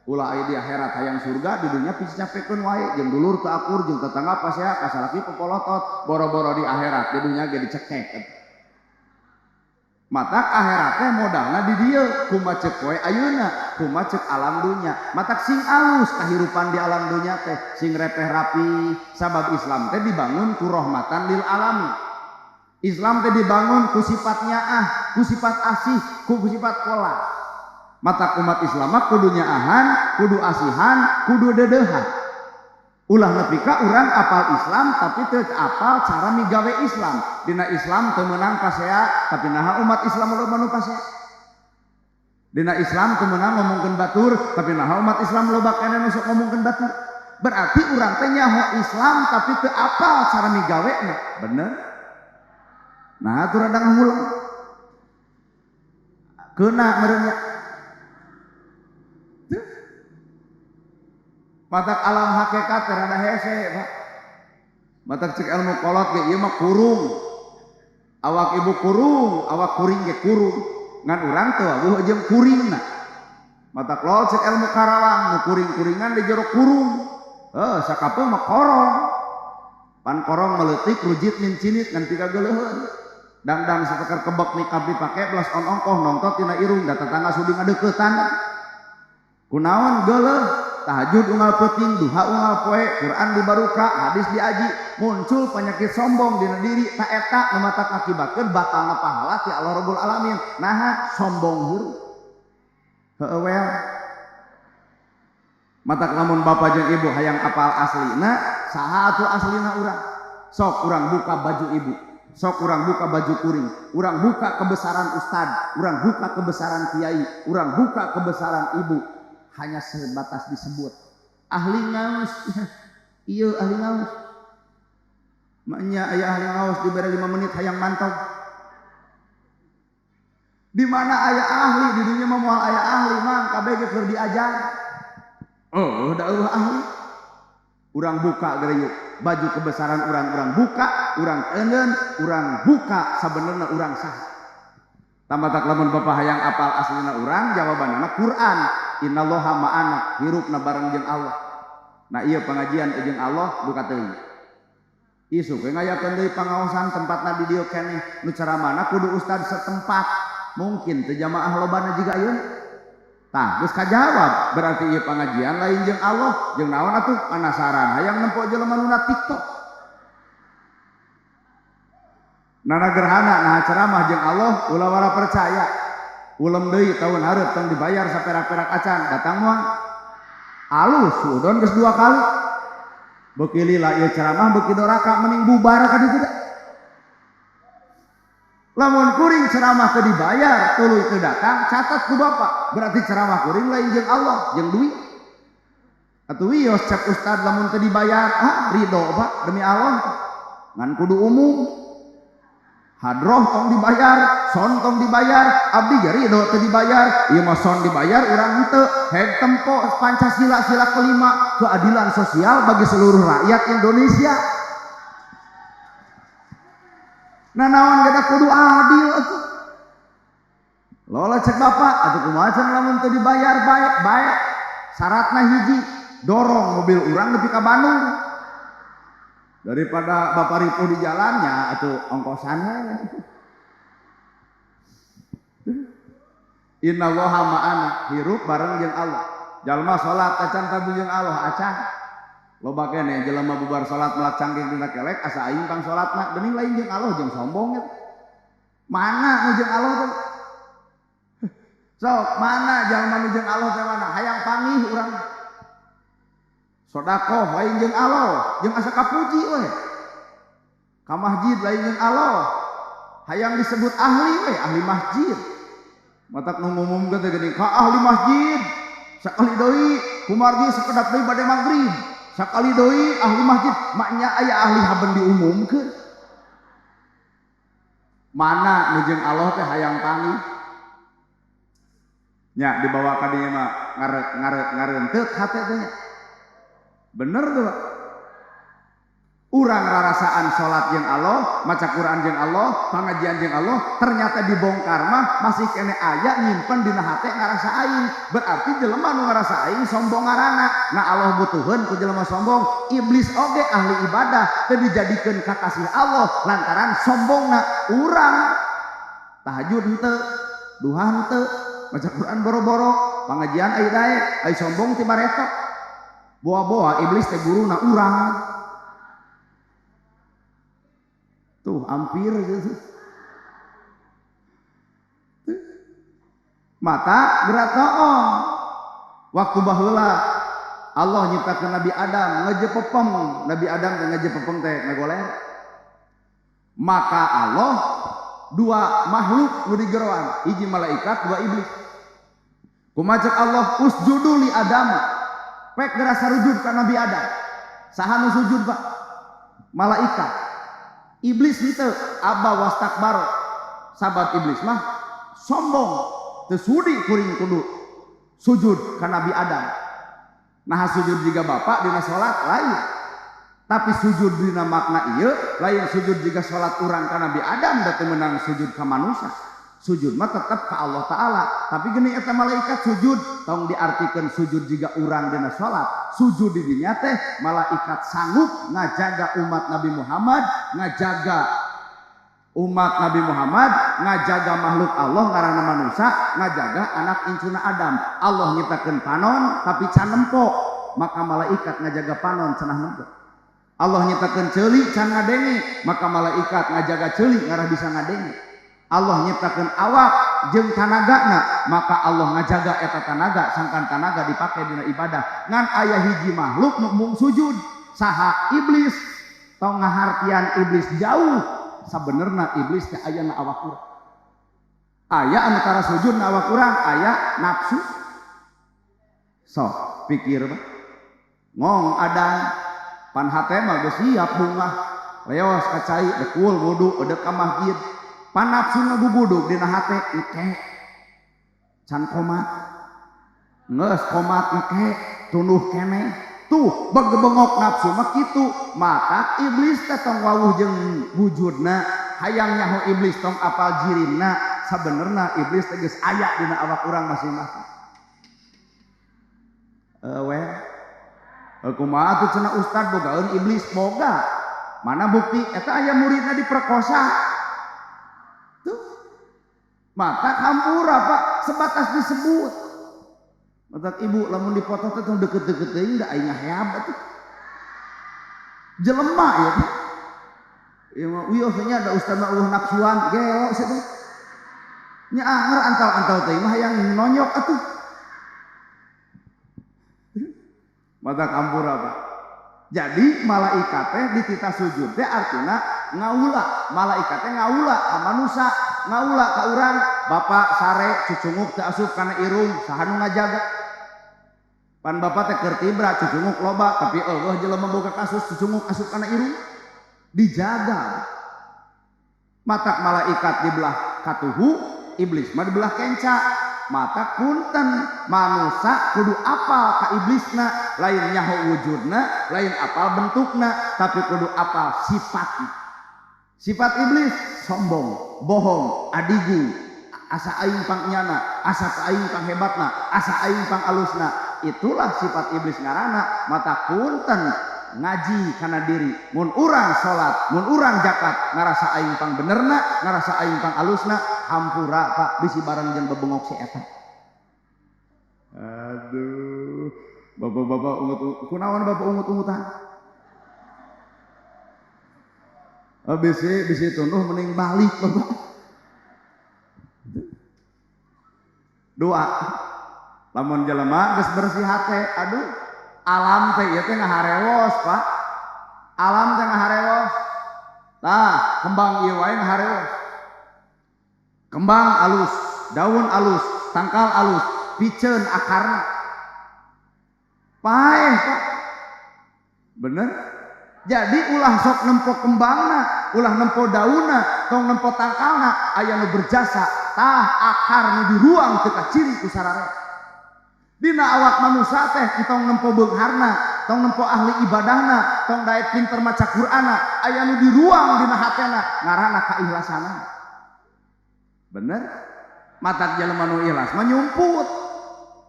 Ulah aya di akhirat hayang surga di dunya picapekeun wae jeung dulur teu akur jeung tetangga pasea ka salaki popolotot, boro-boro di akhirat di dunya ge dicekek. Matak akhirat teh modalna di dieu, kumaha ceuk poe ayeuna, kumaha ceuk alam dunya. Matak sing alus kahirupan di alam dunya teh, sing repeh rapi, sabab Islam teh dibangun ku rahmatan lil alamin. Islam teh dibangun ku sifat nyaah, ku sifat asih, ku sifat pola. Matak umat Islam mah kudu nyaahan, kudu asihan, kudu dedeuhan. Ulah nepi ka urang apal Islam tapi teu apal cara migawe Islam. Dina Islam teu meunang pasea, tapi naha umat Islam loba nu pasea. Dina Islam teu meunang ngomongkeun batur, tapi naha umat Islam loba keneh nu sok ngomongkeun batur. Berarti urang teh nyaho Islam tapi teu apal cara migawena. Bener? Nah, atuh rada ngahuleng. Keuna meureun nya. Matak alam hakikat teh rada hese, Pak. Matak cek ilmu kolot ge ieu mah kurung. Awak ibu kurung, awak kuring ge kurung. Ngan urang teu wawuh jeung kuringna. Matak lol cek ilmu Karawang nu kuring-kuringan di jero kurung. Heuh, sakapeung mah korong. Pan korong meuletik rujit mincinit ngan pikageuleuheun. Dangdang sateker kebek nikab dipake belas on ongkoh nongtot tina irung da tetangga sudi ngadeuketan. Kunaon geuleuh? Tahajud unggal peuting, duha unggal poe, Quran dibaruka, hadis diaji, muncul penyakit sombong dina diri, ta eta nu matak ngakibatkeun batalna pahala ti Allah Rabbul Alamin. Naha sombong hirup. Heueuh wel. Matak lamun bapa jeung ibu hayang apal aslina, saha atuh aslina urang? Sok urang buka baju ibu, sok urang buka baju kuring, urang buka kebesaran ustad, urang buka kebesaran kiai, urang buka kebesaran ibu. Hanya sebatas disebut ahli ngaos. Iya ahli ngaos. Maknya aya ahli ngaos diberi 5 menit hayang mantau. Di mana aya ahli di dunia mah moal aya ahli mang kabeh ge keur diajar. Oh, da eueuh ahli. Urang buka geura yuk. Baju kebesaran urang, urang buka, urang teuneun, urang buka sabenerna urang saha. Tamatak lamun bapak hayang apal aslina urang jawabanana Quran. Innallaha ma'ana, hirupna bareng jeung Allah. Nah ieu pengajian jeung Allah duka teuing. Isuk we ngayakeun deui pangaosan tempatna di dieu keneh nu ceramahna kudu ustad setempat. Mungkin teu jamaah lobana jiga ayeuna. Tah geus kajawab berarti ieu pengajian lain jeung Allah, jeung naon atuh penasaran hayang nempo jelema nu na TikTok. Nana gerhana nah ceramah jeung Allah ulah wara percaya. Ulem deui tahun hareup tong dibayar saperak-perak acan datang moal. Alus suudon geus 2 kali. Beuki lila ieu ceramah beuki doraka mending bubar ka ditu da. Lamun kuring ceramah teu dibayar tuluy teu datang catat ku bapak berarti ceramah kuring lain jeung Allah jeung duit. Atuh wios cek ustad lamun teu dibayar ah ridho pak demi Allah ngan kudu umum. Hadroh tong dibayar, son tong dibayar, abdi ge ridho teu dibayar, ieu mah son dibayar urang henteu. Heg tempo Pancasila sila kelima, keadilan sosial bagi seluruh rakyat Indonesia. Nah naon gada kudu adil atuh. Lola cek bapak, atuh kumaha cenah lamun teu dibayar bae, bae. Syaratna hiji, dorong mobil urang nepi ka Bandung. Daripada bapak ripuh di jalannya atau ongkosannya. Innallaha ma'ana, hirup bareng jeung Allah. Jalma salat acan tadu jeung Allah acan. Loba keneh jelema bubar salat melak cangking dina kelek asa aing pang salatna geuning lain jeung Allah jeung sombong eta. Mana nu jeung Allah teh? Sok mana jalma nu jeung Allah teh mana? Hayang pangih urang. Sodakoh lain jeung Allah, jeung asa kapuji we. Ka masjid lain jeung Allah. Hayang disebut ahli we, ahli masjid. Matak nu ngumumkeun teh geuning ka ahli masjid. Sakali deui kumargi sakedap deui bade magrib. Sakali deui ahli masjid, maknya aya ahli haben diumumkeun. Mana nu jeung Allah teh hayang panggih. Nya dibawa ka dieu mah ngarenteut hate teh nya. Bener tuh Pak. Urang rarasaan salat jeung Allah, maca Quran jeung Allah, pangajian jeung Allah, ternyata dibongkar mah masih kene aya nyimpen dina hate ngarasa aing. Berarti jelema nu ngarasa aing sombong ngaranna. Nah Allah butuheun ku jelema sombong, iblis oge ahli ibadah teu dijadikeun kakasih Allah lantaran sombongna. Urang tahajud henteu, duha henteu, maca Quran boro-boro, pangajian aya daek, aya sombong ti bareto. Boa-boa iblis teh guruna urang. Tuh hampir gitu. Mata gerak toong. Waktu baheula Allah nyiptakeun Nabi Adam ngejepepeng, Nabi Adam teh ngejepepeng teh ngagoler. Maka Allah dua makhluk nu digeroan, hiji malaikat, dua iblis. Kumaha cek Allah usjudu li Adam. Pek geura sarujud ka Nabi Adam. Saha nu sujud, Pak? Malaikat. Iblis henteu, aba wastakbaro. Sabab iblis mah sombong, teu sudi kuring kudu sujud ka Nabi Adam. Nah sujud jiga bapak dina salat lain. Tapi sujud dina makna ieu lain sujud jiga salat urang ka Nabi Adam da teu meunang sujud ka manusia. Sujud mah tetep ka Allah Ta'ala. Tapi gini eta malaikat sujud tong diartikeun sujud jiga urang dina salat. Sujud di dinya teh malaikat sanggup ngajaga umat Nabi Muhammad, ngajaga umat Nabi Muhammad, ngajaga makhluk Allah ngaranna manusia, ngajaga anak incuna Adam. Allah nyiptakeun panon tapi can nempo, maka malaikat ngajaga panon cenah nempo. Allah nyiptakeun ceuli can ngadenge, maka malaikat ngajaga ceuli ngarah bisa ngadenge. Allah nyiptakeun awak jeung tanagana, maka Allah ngajaga eta tanaga sangkan tanaga dipake dina ibadah. Ngan aya hiji makhluk nu mung sujud, saha iblis. Tong ngahartian iblis jauh, sabenerna iblis teh aya na awak urang. Aya anu tara sujud na awak urang, aya nafsu. Sok pikir mah. Ngong adan pan hate mah geus siap bungah. Leos ka cai dekul wudu edek ka masjid. Pan nafsu ngagugudug dina hate engke. Can komat. Geus komat engke tunduh keneh. Tuh begebengok nafsu mah kitu. Maka iblis teh tong wawuh jeung wujudna, hayang nyaho iblis tong apal jirinna. Sabenerna iblis teh geus aya dina awak urang masing-masing. We kumaha atuh cenah ustad bogaeun iblis boga. Mana bukti eta aya muridna diperkosa. Tuh. Mata hampura Pak, sebatas disebut. Mata ibu lamun dipoto teh tong deket-deket teuing da aing ngaheab atuh. Jelema ya teh. Ieu mah wios nya da ustad mah eueuh nafsuan gelo sia teh. Nya anger antal-antal teuing mah hayang nonyok atuh. Mata kampura Pak. Jadi malaikat teh dititah sujud teh artina ngaula, malaikat teh ngaula ka manusa, ngaula ka urang, bapak sare cucunguk teu asup kana irung, saha nu ngajaga? Pan bapak teh keur tibra cucunguk loba, tapi eueuh jelema boga kasus cucunguk asup kana irung. Dijaga. Matak malaikat dibelah katuhu, iblis mah dibelah kenca. Mata punten manusa kudu apal ka iblisna, lain nyaho wujudna, lain apal bentukna, tapi kudu apal sifatna. Sifat iblis sombong, bohong, adigu, asa aing pangnyana, asa aing panghebatna, asa aing pangalusna. Itulah sifat iblis ngaranna. Mata punten ngaji kana diri, mun urang salat, mun urang zakat, ngarasa aing pang benerna, ngarasa aing pang alusna, hampura Pak, bisi bareng jeung bebengok si eta. Aduh, bapak-bapak ungut, kunaon bapak ungut-ungutan? Bisi bisi tunduh mending balik bapak. Doa, lamun jelema geus bersih hate, aduh, alam teh ieu teh ngaharewos Pak. Alam teh ngaharewos. Tah, kembang ieu wae ngaharewos. Kembang alus, daun alus, tangkal alus, piceun akarna. Paeh Pak. Bener? Jadi ulah sok nempo kembangna, ulah nempo daunna, tong nempo tangkalna, aya nu berjasa, tah akar nu diruang teu kaciri ku sararea. Dina awak manusia teh tong nempo beungharna, tong nempo ahli ibadahna, tong daek pinter maca Qur'anna, aya nu diruang dina hatena, ngaranna kaikhlasanna. Bener? Matak jelema nu ikhlas mah nyumput,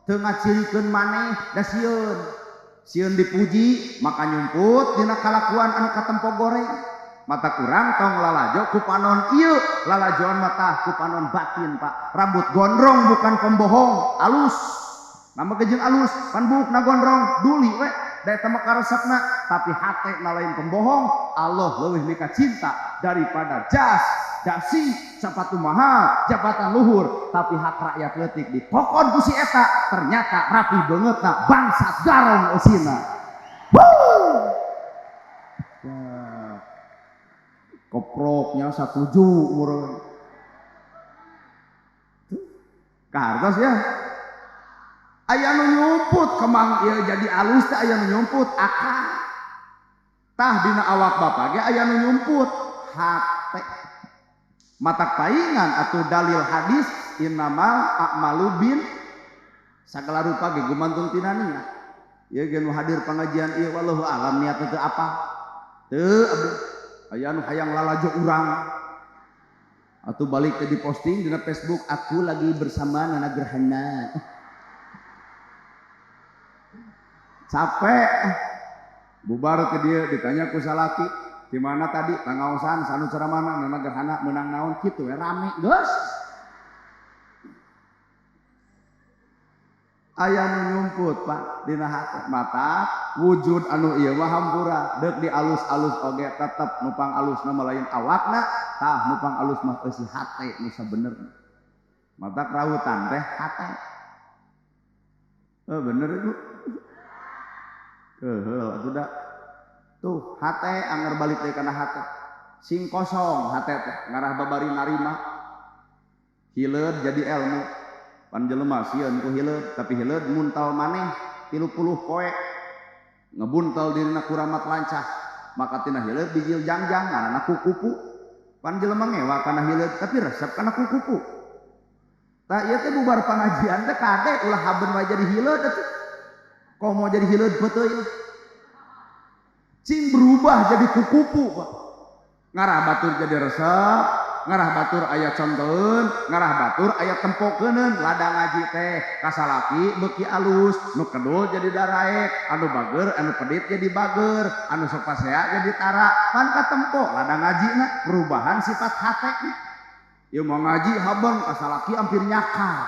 teu ngacirikeun maneh da sieun. Sieun dipuji maka nyumput dina kalakuan anu katempo goreng. Mata kurang tong lalajo ku panon ieu, lalajoan mah ku panon batin Pak. Rambut gondrong bukan pembohong, alus. Nama kejeng alus, pan buukna gondrong, duli we, da eta mah karesepna, tapi hate na lain pembohong. Allah leuwih mika cinta daripada jas, dasi, sepatu mahal, jabatan luhur, tapi hak rakyat leutik dipokon ku si eta, ternyata rapi beungeutna bangsat garong eusina. Wuh. Ya. Koproknya satuju meureun. Kahartos ya. Aya nu nyumput kemang ieu jadi alus teh aya nu nyumput akar. Tah dina awak bapak ge aya nu nyumput hate. Matak paingan atuh dalil hadis innamal a'malu bin sagala rupa ge gumantung tina niat. Ieu ge nu hadir pangajian ieu wallahu alam niatna teu apa. Teu abdi aya nu hayang lalajo urang. Atuh balik ke diposting dina Facebook aku lagi bersama Nana Gerhana. Capek bubar ke dia ditanya ku salaki di mana tadi pangaosan sanu ceramana Nana Gerhana menang naon kitu we rame geus. Aya nu nyumput Pak dina hate mata wujud anu ieu mah hampura deuk di alus-alus oge tetep nu pangalusna mah lain awakna, tah nu pangalus mah eusi hate nu sabenerna. Mata rautan teh hate. Bener ibu. Heeh atuh da. Tuh hate anger balik deui kana hate. Sing kosong hate teh ngarah babari narima. Hileud jadi ilmu. Pan jelema sieun ku hileud, tapi hileud muntal maneh 30 poe. Ngebuntal dirina kuramat lancah. Maka tina hileud bijil jangjang ngaranna kukupu. Pan jelema ngewa kana hileud tapi resep kana kukupu. Tah ieu teh bubar pangajian teh kade ulah haben wae jadi hileud atuh. Komo jadi hileud peuteuy. Cing berubah jadi kukupu Pak. Ngarah batur jadi resep, Ngarah batur aya contoheun, ngarah batur aya tempokeuneun. Ladang ngaji teh kasalaki beuki alus, nu kedul jadi daraek, anu bager anu pedit jadi bager, anu sok pasea jadi tara. Pan katempo ladang ngajina perubahan sifat hate. Ieu mah ngaji habang kasalaki hampir nyakal.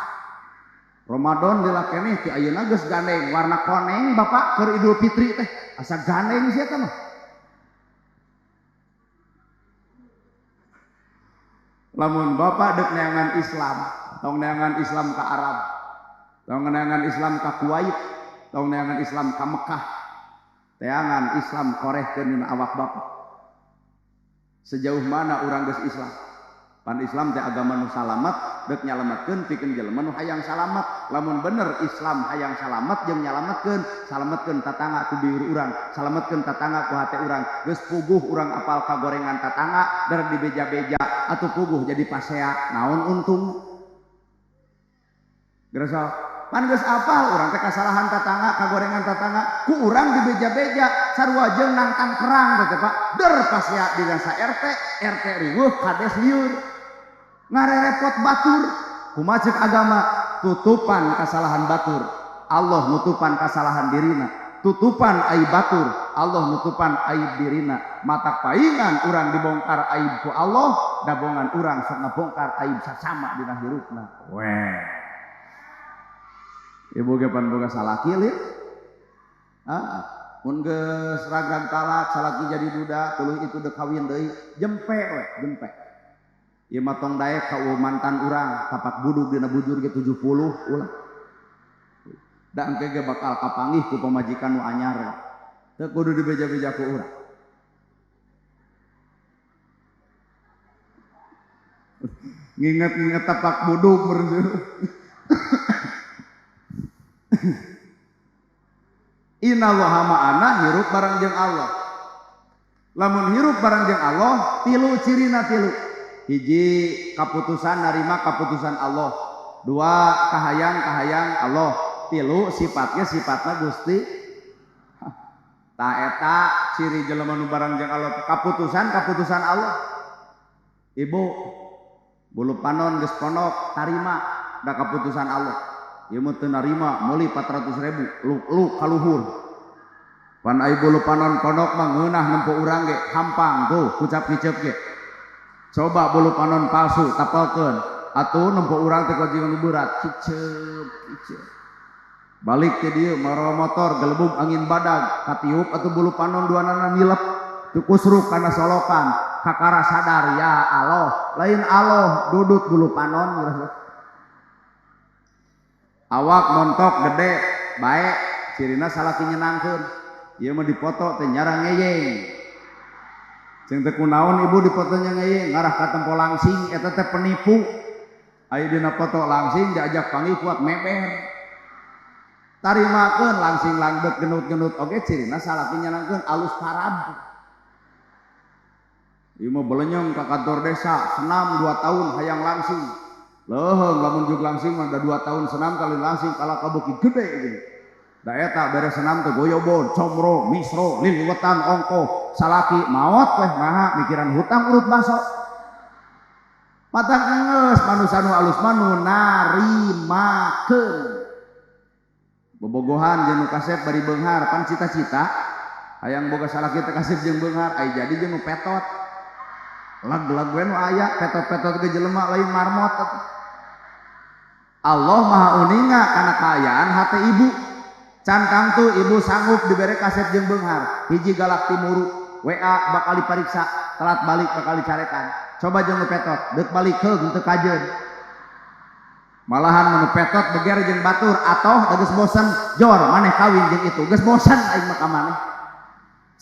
Ramadan dilakeneh ti ayeuna geus gandeng warna koneng bapak keur Idul Fitri teh asa gandeng sia teh mah. Lamun bapak dek neangan Islam, tong neangan Islam ka Arab, tong neangan Islam ka Kuwait, tong neangan Islam ka Mekah, teangan Islam korehkeun dina awak bapak. Sejauh mana urang geus Islam? Pan Islam teh agama nu salamet, dek nyalametkeun pikeun jelema nu hayang salamet. Lamun bener Islam hayang salamet jeung nyalametkeun, salametkeun tatangga ku biur urang, salametkeun tatangga ku hate urang. Geus puguh urang apal kagorengan tatangga, dar dibeja-beja atuh puguh jadi pasea, naon untung? Geus pan geus apal urang teh kasalahan tatangga, kagorengan tatangga, ku urang dibeja-beja sarua jeung nangtang perang teh Pak. Der pasea di desa RT, RT riweuh kades lieur. Ngarerepot batur, kumaha ceuk agama tutupan kasalahan batur, Allah nutupan kasalahan dirina, tutupan aib batur, Allah nutupan aib dirina. Matak paingan urang dibongkar aib ku Allah, dabongan urang sok ngabongkar aib sasama dina hirupna. Weh. Ibu ge pan boga salaki lieur. Ah, mun geus ragrag talak salaki jadi duda, tuluy itu deuk kawin deui, jempe we, jempe. Ieu mah tong daek ka mantan urang, tapak budug dina bujur ge 70 ulah. Da engke ge bakal kapanggih ku pamajikan nu anyar. Teu kudu dibeja-beja ku urang. Nginget-nginget tapak budug meureun. Innallaha ma'ana hirup bareng jeung Allah. Lamun hirup bareng jeung Allah, tilu cirina tilu. Hiji kaputusan narima kaputusan Allah, dua kahayang-kahayang Allah, tilu sifatnya sifatna Gusti. Ta eta ciri jelema nu bareng jeung Allah, kaputusan-kaputusan Allah. Ibu bulu panon geus ponok tarima da kaputusan Allah. Ieu mah teu narima meuli 400.000 lu kaluhur. Pan ai bulu panon ponok mah ngeunah nempo urang ge hampang tuh kucap-kicep ge. Coba bulu panon palsu tapelkeun atuh nempo urang teh kajian nu berat kicep kicep. Balik ke dieu marawa motor gelebug angin badag katiup atuh bulu panon duanana nilep teu kusruk kana solokan kakara sadar ya Allah lain Allah dudut bulu panon. Awak montok gede bae cirina salaki nyenangkeun ieu mah dipoto teh nyarang ngeyeng. Cing teh kunaon ibu dipotonya ngeyeng ngarah ka tempo langsing eta teh penipu. Aya dina foto langsing diajak panggih kuat meber. Tarimakeun langsing langdek genut-genut oge cirina salaki nyenangkeun alus parab. Ieu mah belenyong ka kantor desa senam 2 tahun hayang langsing. Leuheung lamun jug langsing mah da 2 tahun senam kali langsing kalah kabeuki gede gini. Da eta beres senam teh goyobon, comro, misro, liliwetan, ongkoh, salaki maot weh maha mikiran hutang urut baso. Matang geus manusa nu alus mah nu narimakeun. Bobogohan jeung nu kasep bari beunghar pan cita-cita hayang boga salaki teh kasep jeung beunghar ai jadi jeung nu petot. Lag-lag we nu aya petot-petot ge jelema lain marmot atuh. Allah Maha uninga kana kaayaan hate ibu. Can tangtu ibu sanggup dibere kasep jeung beunghar. Hiji galak timuru, WA bakal dipariksa, telat balik bakal dicarekan. Coba jeung nu petot, deuk balik heug teu kajeun. Malahan nu petot beger jeung batur atoh da geus bosen, jor maneh kawin jeung itu. Geus bosen aing mah ka maneh.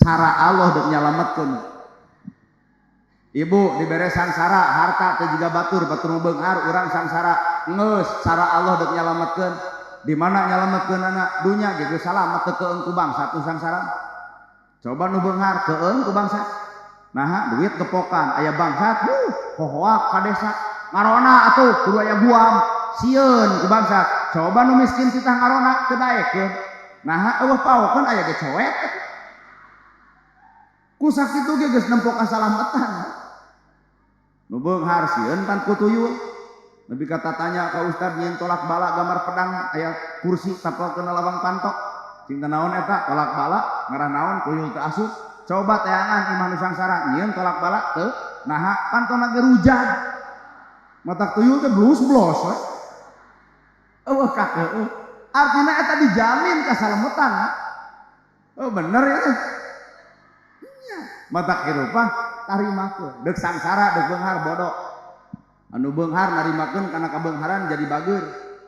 Cara Allah deuk nyalametkeun. Ibu dibere sangsara, harta teh jiga batur, batur nu beunghar, urang sangsara. Geus cara Allah deuk nyalametkeun. Di mana nyalametkeunana? Dunya ge geus salamet teu keung ku bangsa tu sangsara. Coba nu beunghar keung ku bangsa. Naha duit gepokan aya bangsat, hohoak ka desa. Ngarona atuh kudu aya guam, sieun ku bangsat. Coba nu miskin titah ngarona teu daekeun. Naha eueuh paokeun aya ge coet. Ku sakitu ge geus nempo kasalametan. Nu beunghar sieun pan ku tuyul. Nepi ka tatanya ka ustad nyieun tolak bala gambar pedang aya kursi tapelkeun lawang panto. Cing teh naon eta tolak bala ngarah naon tuyul teu asup. Coba teangan imah nu sangsara nyieun tolak bala teu naha pantona ge rujag. Matak tuyul teh blus-blos we. Eueuh kakeueuh. Artina eta dijamin kasalametan. Oh bener ya teh. Nya, matak hirup mah tarimakeun. Deuk sangsara deuk beunghar bodoh. Anu beunghar narimakeun kana kabeungharan jadi bager.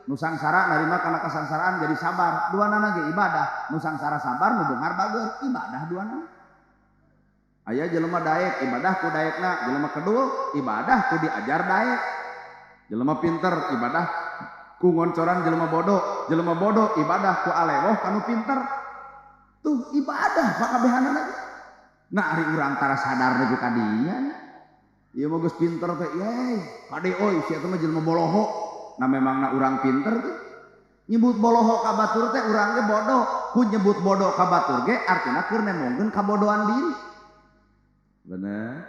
Nu sangsara narima kana kasangsaraan jadi sabar. Duanana ge ibadah. Nu sangsara sabar, nu beunghar bager, ibadah duanana. Aya jelema daek ibadah ku daekna, jelema kedul ibadah ku diajar daek. Jelema pinter ibadah ku ngoncoran jelema bodoh, jelema bodoh ibadah ku alewoh kanu pinter. Tuh ibadah pakabehanana ge. Nah ari urang tara sadar nepi ka dinya. Ieu mah geus pinter teh, yey, kade euy sia teh mah jelema boloho. Nah memangna urang pinter teh. Nyebut boloho ka batur teh urang ge bodoh. Ku nyebut bodoh ka batur ge artina keur nembongkeun kabodohan diri. Bener?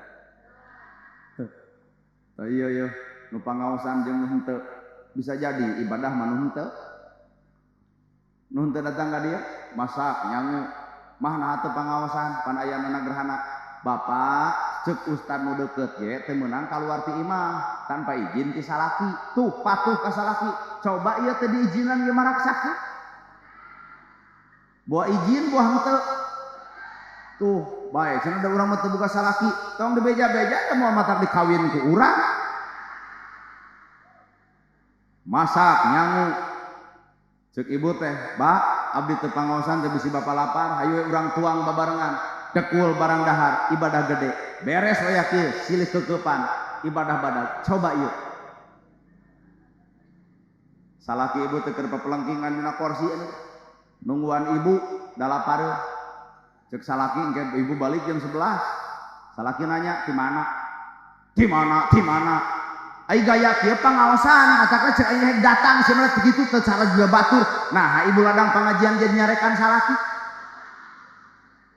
Tah iya ieu nu pangaosan jeung nu henteu. Bisa jadi ibadah mah nu henteu. Nu henteu datang ka dieu masak nyangu mah naha teu pangaosan pan ayana gerhana. Bapak ceuk ustad nu deukeut ge teu meunang kaluar ti imah tanpa izin ti salaki. Tuh patuh ka salaki. Coba ieu teu diizinan ge marak sakit. Boa izin boa henteu. Tuh bae cenah da urang mah teu boga salaki. Tong dibeja-beja teh moal matak dikawin ku urang. Masak nyangu. Ceuk ibu teh, "Ba, abdi teu pangaosan teh bisi bapa lapar, hayu we urang tuang babarengan." Dekul barang dahar, ibadah gede. Beres we kieu, silih kekeupan, ibadah badag. Coba ieu. Salaki ibu teh keur papelengkingan dina kursi anu. Nungguan ibu da lapareun. Ceuk salaki engke ibu balik jam 11. Salaki nanya, "Di mana?" "Di mana? Di mana?" Ai gaya kieu pangaosan, matakna ceuk aing rek datang sebenarnya begitu teu cara juga batur. Nah, ibu ladang pengajian jadi nyarekan salaki.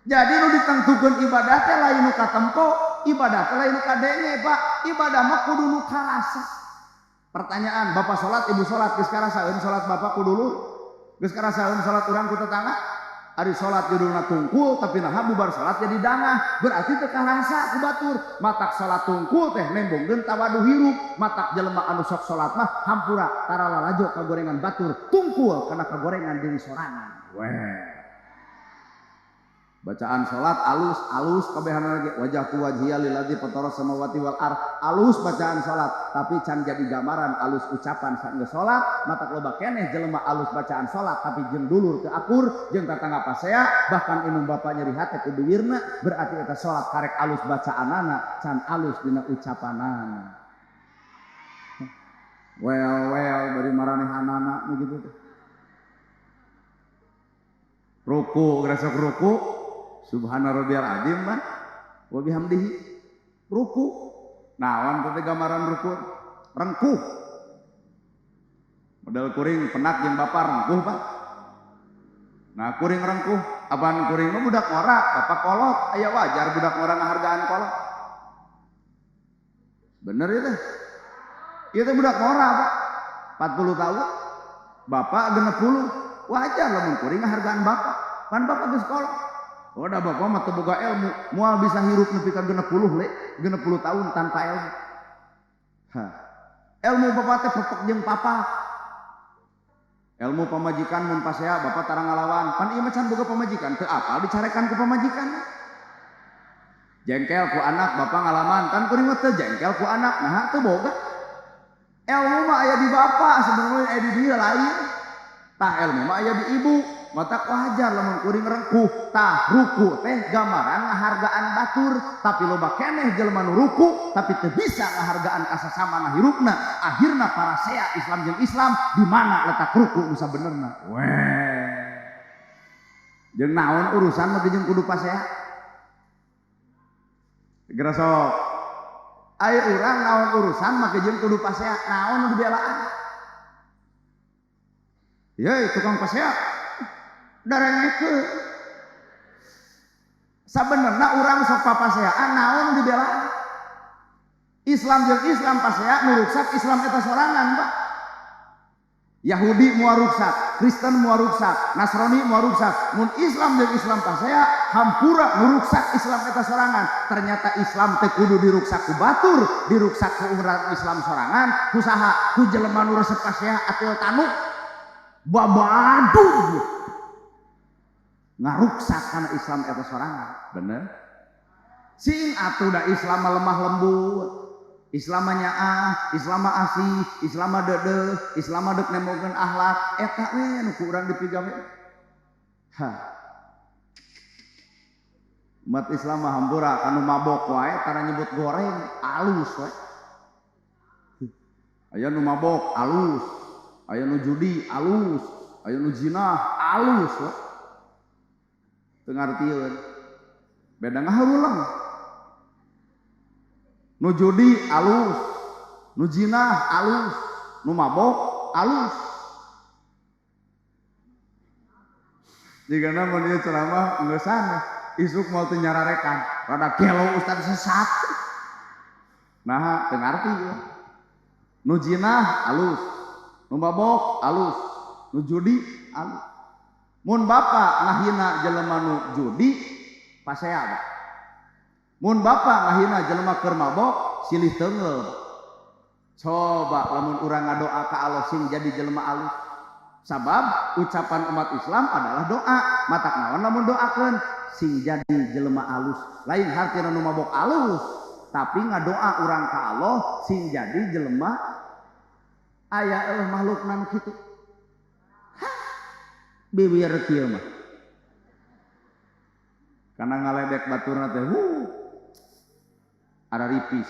Jadi nu ditangtukeun ibadah teh lain nu katempo, ibadah teh lain nu kadenge, Pak. Ibadah mah kudu nu karasa. Pertanyaan, bapak salat, ibu salat, geus karasaeun salat bapak ku dulur? Geus karasaeun salat urang ku tetangga? Ari salat judulna tungkul tapi naha bubar salat jadi dangah, berarti teu karasa ku batur. Matak salat tungkul teh nembongkeun tawadu hirup. Matak jelema anu sok salat mah hampura tara lalajo kagorengan batur, tungkul kana kagorengan diri sorangan. Weh. Bacaan salat alus, alus kabehanana ge wajahtu wajhiya lilladzi fatara samawati wal ard. Alus bacaan salat, tapi can jadi gambaran alus ucapan saenggeus salat, matak loba keneh jelema alus bacaan salat tapi jeung dulur teu akur, jeung tatangga pasea, bahkan indung bapa nyeri hate ku duwirna, berarti eta salat karek alus bacaanana can alus dina ucapanana. Well well bari maranehanana nu kitu teh. Ruku geus ruku subhana rabbiyal azim man wa bihamdihi. Ruku naon teh gambaran ruku? Rengkuh. Modal kuring penak jeung bapa rengkuh, Pak. Nah kuring rengkuh, apaan kuring mah budak ngora, bapak kolot, aya wajar budak ngora ngahargaan kolot. Bener ya teh? Ieu teh budak ngora, Pak. 40 tahun, bapak 60, wajar lamun kuring ngahargaan bapak. Pan bapak geus kolot. Oh, da bapak mah teu boga ilmu, moal bisa hirup nepi ka 60 le, 60 tahun tanpa ilmu. Hah. Ilmu bapak teh pepek jeung papa. Ilmu pamajikan mun pasea bapak tara ngalawan. Pan ieu mah can boga pamajikan, teu apal dicarekan ku pamajikan. Jengkel ku anak bapak ngalaman, kan kuring mah teu jengkel ku anak, nah teu boga. Ilmu mah aya di bapak, sebenarnya aya di dieu lain. Tah ilmu mah aya di ibu. Matak wajar lamun kuring rengkuh. Tah ruku teh gambaran ngahargaan batur, tapi loba keneh jelema nu ruku tapi teu bisa ngahargaan ka sasamana hirupna. Akhirna parasea Islam jeung Islam di mana letak ruku nu sabenerna. Weh. Jeung naon urusan mah jeung kudu pasea? Geura sok. Ai urang naon urusan mah jeung kudu pasea? Naon nu dibelaan? Yeuh tukang pasea. Darengekeun. Sabenerna urang sok papaseaan naon dibelaan? Islam jeung Islam pasea nu ruksak Islam eta sorangan, Pak. Yahudi moal ruksak, Kristen moal ruksak, Nasrani moal ruksak. Mun Islam jeung Islam pasea hampura nu ruksak Islam eta sorangan. Ternyata Islam teh kudu diruksak ku batur, diruksak ku urang Islam sorangan, ku saha? Ku jelema nu resep pasea atil tanuk. Babadug ngaruksak kana Islam eta sorangan. Bener? Sing atuh da Islam mah lemah lembut. Islam mah nyaah, Islam mah asih, Islam mah deudeuh, Islam mah deuk nemongkeun akhlak, eta we nu ku urang dipigawe. Ha. Umat Islam mah hampura kanu mabok wae tara nyebut goreng, alus we. Aya nu mabok alus, aya nu judi alus, aya nu zina alus we. Teu ngartieun. Beda ngaharulang. Nu judi alus, nu zina alus, nu mabok alus. Jigana mun ieu ceramah ngeusan isuk moal teu nyararekan, rada gelo ustaz sesat. Nah, teu ngarti ieu. Nu zina alus, nu mabok alus, nu judi alus. Mun bapa ngahina jelema nu judi pasea, Pak. Mun bapa ngahina jelema keur mabok silih teunggeul. Coba lamun urang ngadoa ka Allah sing jadi jelema alus. Sabab ucapan umat Islam adalah doa. Matak naon lamun doakeun sing jadi jelema alus. Lain hartina nu mabok alus, tapi ngadoa urang ka Allah sing jadi jelema aya eueuh makhlukna nu kitu. Hah? Biwir kieu mah. Kana ngaledek baturna teh wuh. Ada ripis.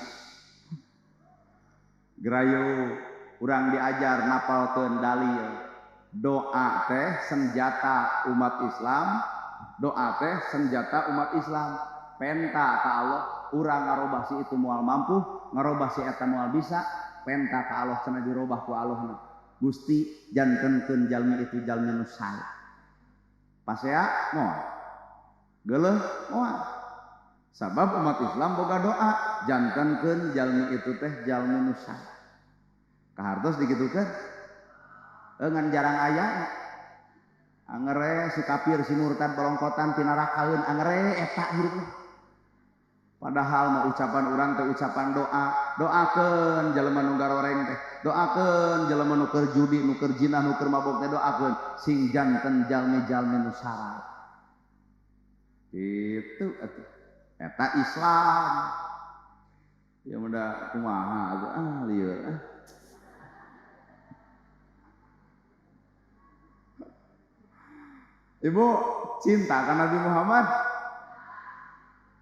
Gerayo urang diajar napalkeun dalil. Doa teh senjata umat Islam, doa teh senjata umat Islam. Penta ka Allah, urang ngarobah si itu moal mampu, ngarobah si eta moal bisa, penta ka Allah cenah dirobah ku Allahna. Gusti jantenkeun jalmi itu jalmi nu sae. Pasea moal. Geuleuh moal. Sabab umat Islam boga doa jantenkeun jalmi itu teh jalmi nu sae. Kahartos digitukeun? Ngan jarang aya. Angere si kafir si murtad balongkotan pinarakaeun angere eta hirupna. Padahal mah ucapan urang teh ucapan doa, doakeun jelema nu garoreng teh, doakeun jelema nu keur judi, nu keur zina, nu keur mabok teh doakeun sing janten jalmi-jalmi nu sae. Kitu atuh. Eta Islam. Ya muda kumaha atuh ah lieur ah. Ibu cinta ka Nabi Muhammad?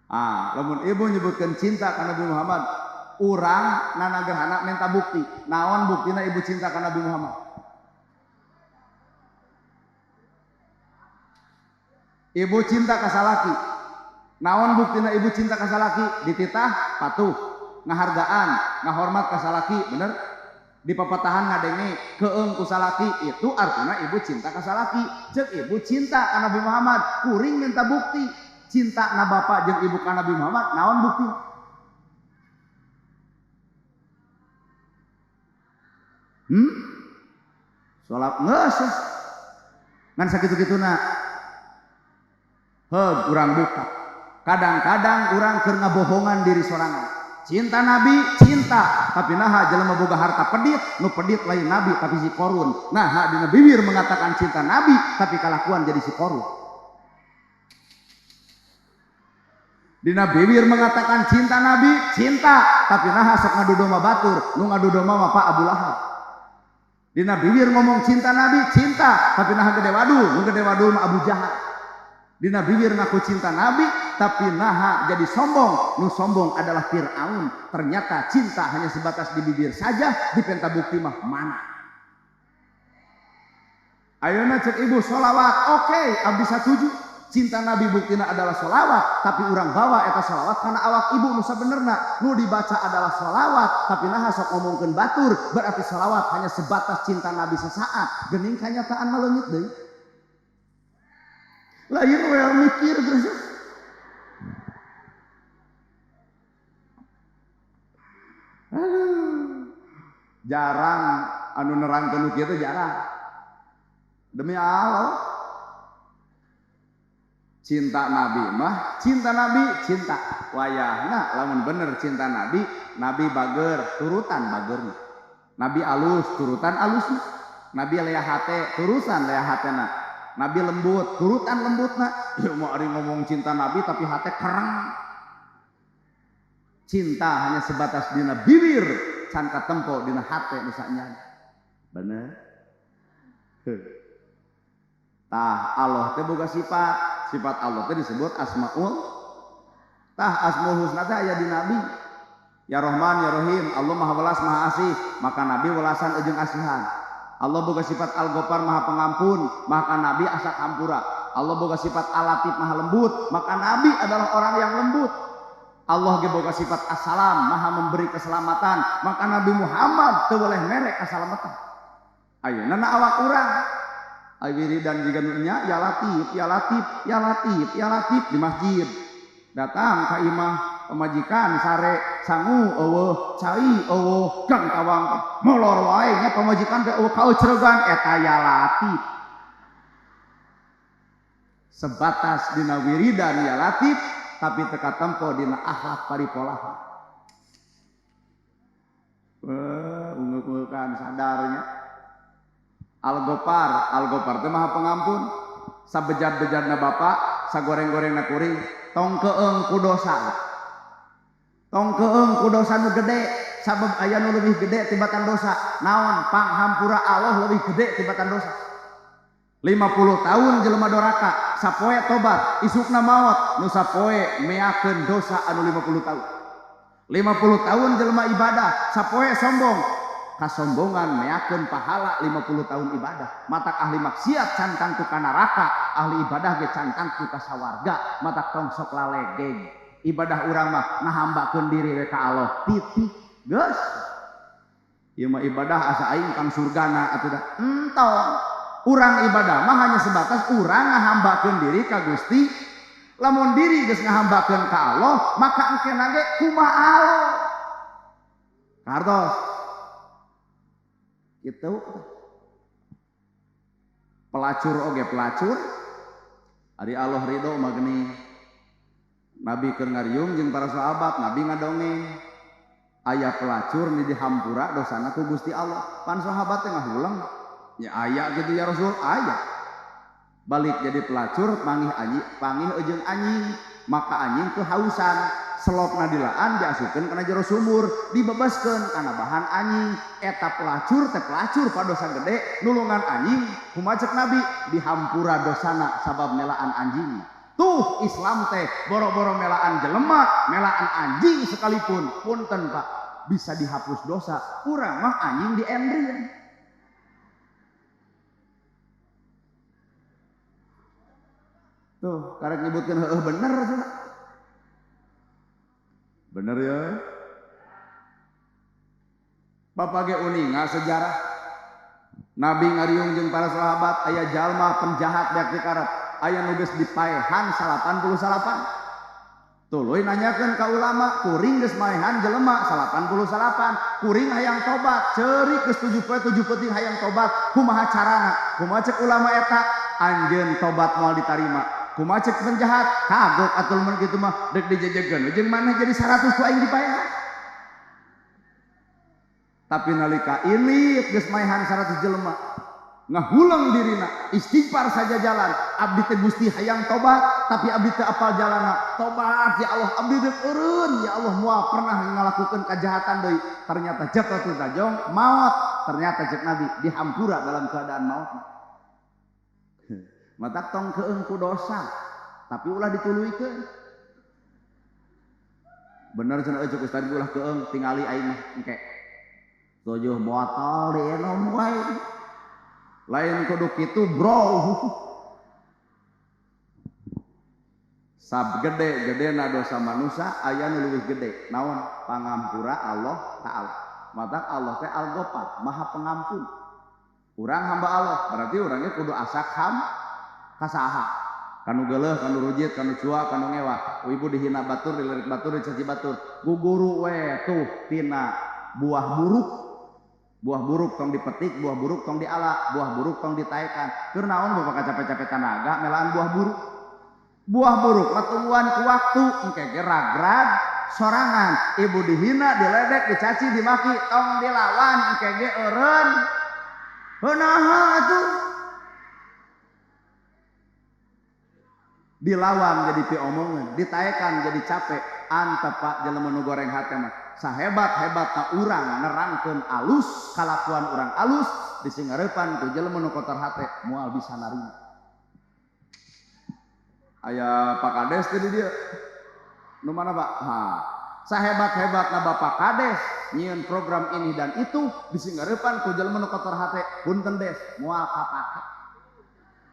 Ah, lamun ibu nyebutkeun cinta ka Nabi Muhammad, urang nanagerhana minta bukti. Naon buktina ibu cinta ka Nabi Muhammad? Ibu cinta ka salaki. Naon buktina ibu cinta ka salaki? Dititah patuh, ngahargaan, ngahormat ka salaki, bener? Di papatahan ngadenge keung ku salaki, itu artinya ibu cinta ka salaki. Ceuk ibu cinta ka Nabi Muhammad, kuring minta bukti cinta na bapak jeung ibu ka Nabi Muhammad, naon bukti? Salat geus ngan sakitu-kituna. Heug urang buka. Kadang-kadang urang keur ngabohongan diri sorangan. Cinta Nabi, cinta, tapi naha jelema boga harta pedit, nu pedit lain Nabi tapi si Korun. Naha dina bibir mengatakan cinta Nabi, tapi kalakuan jadi si Korun. Dina bibir mengatakan cinta Nabi, cinta, tapi naha sok ngadu domba batur, nu ngadu domba mah Pak Abu Lahab. Dina bibir ngomong cinta Nabi, cinta, tapi naha gede wadul, nu gede wadul mah Abu Jahal. Dina bibir ngaku cinta Nabi, tapi naha jadi sombong, nu sombong adalah Fir'aun. Ternyata cinta hanya sebatas di bibir saja, dipenta bukti mah mana? Ayeuna cek ibu sholawat, oke, abdi satuju. Cinta Nabi buktina adalah sholawat, tapi urang bawa eta sholawat karena awak ibu nu sabenerna, nu dibaca adalah sholawat, tapi naha sok ngomongkeun batur, berarti sholawat hanya sebatas cinta Nabi sesaat. Geuning kanyataan mah leungit deui. Lain we mikir geus. Aduh. Jarang anu nerangkeun nu kieu teh jarang. Demi Allah. Cinta Nabi mah, cinta Nabi, cinta wayahna lamun bener cinta Nabi, Nabi bager, turutan bagerna. Nabi alus, turutan alusna. Nabi lea hate, turusan lea hatena. Nabi lembut, turutan lembutna. Ya mau ari ngomong cinta Nabi tapi hate kereng. Cinta hanya sebatas dina bibir, can katempo dina hate nu sanyana. Bener? Tah Allah teh boga sifat, sifat Allah teh disebut asmaul. Tah asmaul husna teh aya di Nabi. Ya Rahman ya Rahim, Allah Maha Welas Maha Asih, maka Nabi welasan jeung asihan. Allah boga sifat Al-Ghaffar Maha Pengampun, maka Nabi asak hampura. Allah boga sifat Al-Latif Maha Lembut, maka Nabi adalah orang yang lembut. Allah ge boga sifat Assalam, Maha memberi keselamatan, maka Nabi Muhammad teu boleh mere keselamatan. Ayeuna na awak urang ai wiridan jiga nu nya ya Latif, ya Latif, ya Latif, ya Latif di masjid. Datang ka imah pamajikan sare sangu eueuh cai eueuh gang tawang molor wae nya pamajikan teh eueuh kaeucregan eta ya Latif. Sebatas dina wiridan ya Latif tapi teu katempo dina akhlak paripolahan. Ungeuk-ungeukkan sadarnya. Al-Ghaffar, Al-Ghaffar teh Maha Pengampun. Sabejad-bejadna bapak, sagoreng-gorengna kuring, tong keung ku dosa. Tong keung ku dosa nu gede, sabab aya nu leuwih gede tibatan dosa. Naon? Panghampura Allah leuwih gede tibatan dosa. 50 tahun jelema doraka, sapoe tobat, isukna maot, nu sapoe meakeun dosa anu 50 tahun. 50 tahun jelema ibadah, sapoe sombong, kasombongan meakeun pahala 50 tahun ibadah. Matak ahli maksiat can tangtu ka neraka, ahli ibadah ge can tangtu ka sawarga. Matak tong sok lalegeg. Ibadah urang mah ngahambakeun diri we ka Allah. Titik. Geus. Ieu mah ibadah asa aing kang surgana atuh da. Entong. Urang ibadah mah hanya sebatas urang ngahambakeun diri ka Gusti. Lamun diri geus ngahambakeun ka Allah, maka engkena ge kumaha Allah. Kartos. Gitu. Pelacur oge pelacur. Ari Allah ridho mah geuning. Nabi keur ngariung jeung para sahabat, Nabi ngadongeng. Aya pelacur ni dihampura dosana ku Gusti Allah. Pan sahabat teh ngahuleng. Ya aya gitu ya Rasul, aya. Balik jadi pelacur, pangih anjing, pangih jeung anjing, maka anjing kehausan. Selopna dilaan diasupkeun kana jero sumur, dibebaskeun kana bahan anjing. Eta pelacur teh pelacur pa dosa gede, nulungan anjing, kumaha cek Nabi dihampura dosana sabab melaan anjing. Tuh Islam teh boro-boro melaan jelema, melaan anjing sekalipun, punten Pak, bisa dihapus dosa. Urang mah anjing diendrin. Tuh, karek nyebutkeun heueuh bener cenah. Bener ya. Bapak ge uninga sejarah. Nabi ngariung jeung para sahabat aya jalma penjahat beak dikarep, aya nu geus dipaehan 89. Tuluy nanyakeun ka ulama, kuring geus maehan jelema 89, kuring hayang tobat, ceurik geus 7 poe 7 peuting hayang tobat, kumaha carana? Kumaha cek ulama eta? Anjeun tobat moal ditarima. Kumaha cek penjahat? Kagok atuh mun kitu mah deuk dijejegeun jeung maneh jadi 100 ku aing dipaehan. Tapi nalika ilit geus maehan 100 jelema, ngahuleng dirina, istighfar saja jalan. Abdi teh Gusti hayang tobat, tapi abdi teh apal jalana. Tobat ya Allah, abdi deuk eureun ya Allah moal pernah ngalakukeun kajahatan deui. Ternyata jatuh tajong maot, ternyata cek Nabi dihampura dalam keadaan maot. Matak tong keung ku dosa, tapi ulah dituluykeun. Bener cenah euy cek ustad ulah keung tingali aing mah engke. 7 botol dienom wae. Lain kudu kitu bro. Sab gede gedena dosa manusia aya nu leuwih gede. Naon? Pangampura Allah Ta'ala. Matak Allah teh Al-Ghaffar, Maha Pengampun. Urang hamba Allah, berarti urangnya kudu asak ham kasaha. Kanu geuleuh, kanu rujit, kanu cua, kanu ngewa. Ibu dihina batur, dilirik batur, dicaci batur. Guguru we tuh tina Buah buruk. Buah buruk tong dipetik, buah buruk tong diala, buah buruk tong ditaekan. Keur naon bapak capek-capek tanaga melaan buah buruk. Buah buruk mah tungguan ku waktu, engke ge ragrag sorangan. Ibu dihina, diledek, dicaci, dimaki, tong dilawan, engke ge eureun. Heuh naha atuh? Dilawan jadi piomongan, ditaekan jadi capek. Antep Pak jelema nu goreng hate mah. Sahebat-hebatna urang nerangkeun alus, kalakuan urang alus, disingareupan ku jelema nu kotor hate moal bisa narima. Aya Pak Kades teh di dieu. Nu mana Pak? Ha. Sahebat-hebatna Bapak Kades nyieun program ini dan itu disingareupan ku jelema nu kotor hate, punten Des, moal kapake.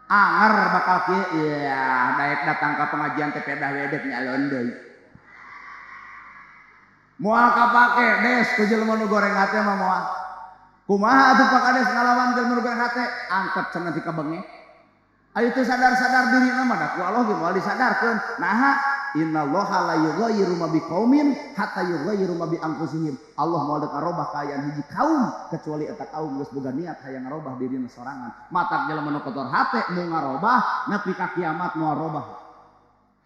Anger bakal kieu, iya, daek datang ka pengajian teh pedah we dek nyalon deui. Moal kapake Des ku jelema nu goreng hate mah moal. Kumaha atuh Pak Kades ngalawan jelema nu goreng hate? Angkat cenah ti kabenge. Ayo teu sadar-sadar dirina mah da ku Allah ge moal disadarkeun. Naha? Innallaha la yughayyiru ma biqaumin hatta yughayyiru ma bi anfusihim. Allah moal dek ngarobah kaayaan hiji kaum kecuali eta kaum geus boga niat hayang ngarobah dirina sorangan. Matak jelema nu kotor hate mu ngarobah nepi ka kiamat moal robah.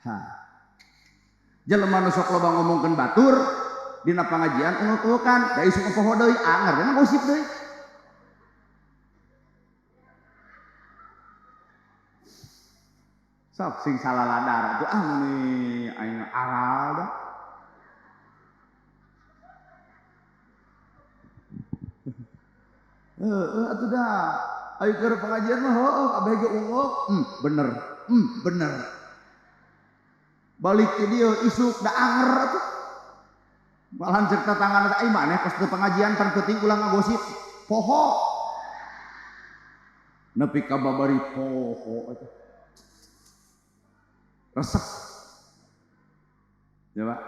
Ha. Jelema nu sok loba ngomongkeun batur dina pangajian ungul-ungulkan da isuk poho deui anger we gosip deui. Sok sing salah ladar atuh ah meuni aing aral dah. Heeh atuh dah. Ayo keur pengajian mah heueuh kabeh ge unggul. Bener. Bener. Balik ti dieu isuk da anger atuh. Malahan cek tetanggana teh ai maneh pas teu pengajian pan peuting ulah ngagosip. Poho. Nepi ka babari poho atuh. Resep. Ya Pak.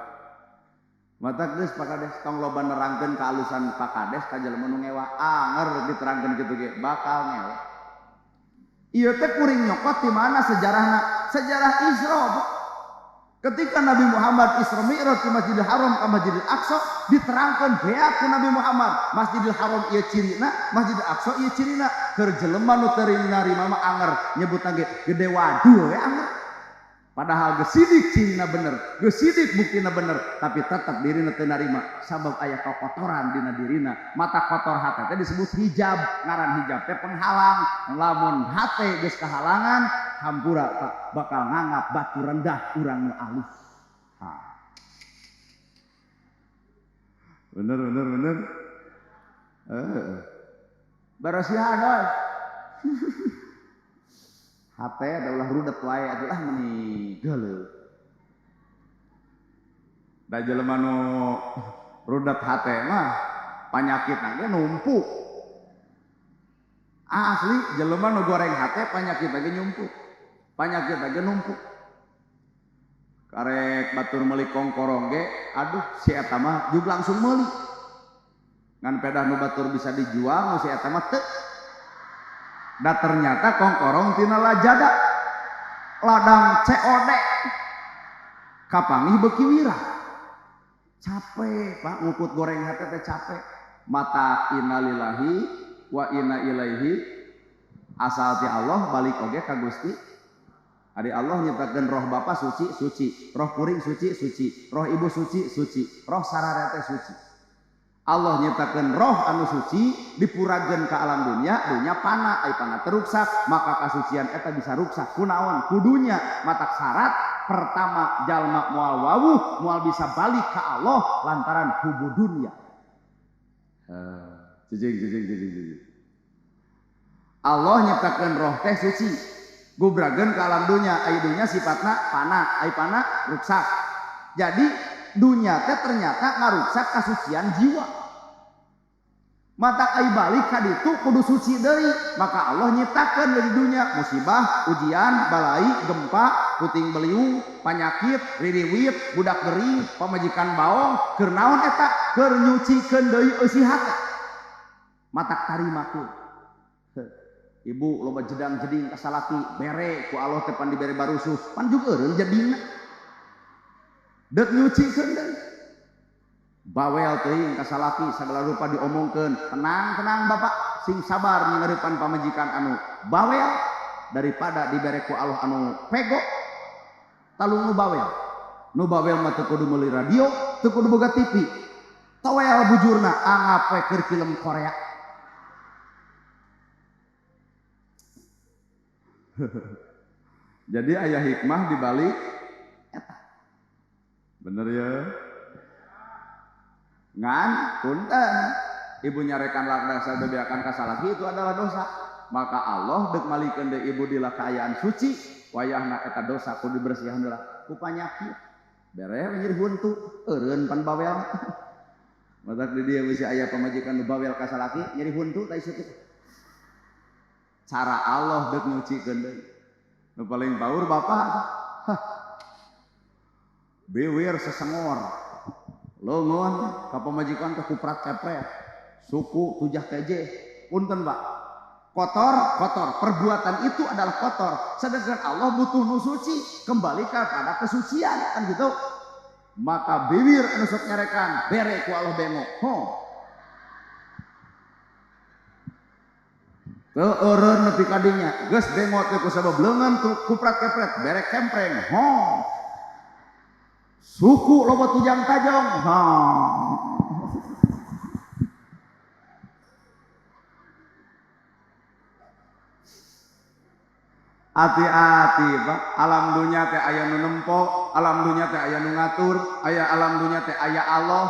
Mata geus Pak Kades tong loba nerangkeun kaalusan Pak Kades ka jelema nu ngewa. Anger diterangkeun kitu ge bakal ngewa. Ieu teh kuring nyokot di mana sejarahna? Sejarah Isra, Pak. Ketika Nabi Muhammad Isra Mi'raj ke Masjidil Haram ke Masjidil Aqsa diterangkeun beak ku Nabi Muhammad. Masjidil Haram ieu cirina, Masjidil Aqsa ieu cirina. Keur jelema nu teu narima mah anger nyebutna ge gede waduh we anger. Padahal geus sidik cirina bener, geus sidik buktina bener, tapi tetep dirina teu narima sabab aya kokotoran dina dirina. Mata kotor hate teh disebut hijab, ngaran hijab teh penghalang. Lamun hate geus kahalangan, hampura Pak, bakal nganggap batu rendah urang nu alus. Ha. Bener bener bener. Heeh. Barasihan euy. Hate da ulah rudet wae atuh ah meuni geuleuh. Da jelema nu rudet hate mah panyakitna ge numpuk. Asli jelema nu goreng hate panyakitna ge nyumpuk. Panyakitna ge numpuk. Karek batur meuli kongkorong ge aduh si eta mah jug langsung meuli. Ngan pedah nu batur bisa dijual nu si eta mah teu. Da ternyata kongkorong tina lajada ladang COD kapanggih beuki wirah. Capek Pak ngukut goreng hate teh capek. Mata innalillahi wa inna ilaihi asal ti Allah balik oge ka Gusti. Ari Allah nyiptakeun roh bapa suci suci, roh kuring suci suci, roh ibu suci suci, roh sararea teh suci. Allah nyiptakeun roh anu suci dipurageun ka alam dunia, dunia pana, ai pana teruksak, maka kasucian eta bisa ruksak. Kunaon? Kudunya matak syarat pertama jalma moal wawuh, moal bisa balik ka Allah lantaran hubu dunia. Cicing cicing cicing cicing. Allah nyiptakeun roh teh suci, gubrageun ka alam dunia, ai dunia sifatna pana, ai pana ruksak. Jadi dunia teh ternyata ngaruksak kasucian jiwa. Mata ai balik ka ditu kudu suci deui, maka Allah nyiptakeun di dunia musibah, ujian, balai, gempa, puting beliung, panyakit, ririwit, budak gering, pamajikan baong, keur naon eta? Keur nyucikeun deui eusi hate. Matak tarima ku. Ibu loba jedang-jeding ka salaki, bere ku Allah teh pan dibere barusuh, pan juga eureun jedingna. Dek nyucikeun deui. Bawel teuing ka salaki sagala rupa diomongkeun. Tenang-tenang bapak, sing sabar nyingeurepan pamajikan anu bawel daripada dibere ku Allah anu pego talung nu bawel. Nu bawel mah teu kudu meuli radio, teu kudu boga TV. Towel bujurna anggap we keur film Korea. Jadi aya hikmah di balik eta. Bener ya? Ngan punten ibu nyarekan lakdasa bebeakan ka salaki itu adalah dosa. Maka Allah deuk malikeun deui ibu dila kaayaan suci, wayahna eta dosa kudu dibersihan heula ku panyakit. Bere we nyeri huntu, eureun pan bawel. Matak di dieu bisi aya pamajikan nu bawel ka salaki nyeri huntu ta isuk. Cara Allah deuk nyucikeun deui. Nu paling paur bapak. Hah. Biwir sesengor. Leungeun ka pamajikan teh kuprat kepret. Suku tujah keje. Punten Pak. Kotor, kotor. Perbuatan itu adalah kotor. Sedangkan Allah butuh nu suci, kembalikan pada kesucian kan gitu. Maka bibir anu sok nyarekan, bere ku Allah bengok. Ho. Teu eureun nepi ka dinya. Geus bengok teh ku sabab leungeun kuprat kepret, bere kempreng. Ho. Suku loba tujang tajong. Ha. Hati-hati Pak, alam dunya teh aya nu nempo, alam dunya teh aya nu ngatur, aya alam dunya teh aya Allah.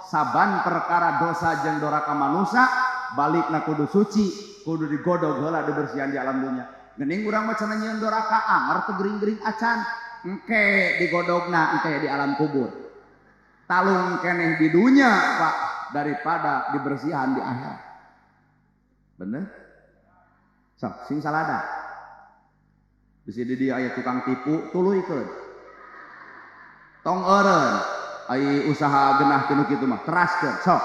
Saban perkara dosa jeung doraka manusa balikna kudu suci, kudu digodog heula dibersihan di alam dunya. Geuning urang mah cenah nyieun doraka anger teu gering-gering acan, engke digodogna engke di alam kubur. Talung keneh di dunya Pak daripada dibersihan di akhirat. Bener? Sok sing salada. Bisi di dia aya tukang tipu tuluykeun. Tong eureun ai usaha genah tinu kitu mah teraskeun sok.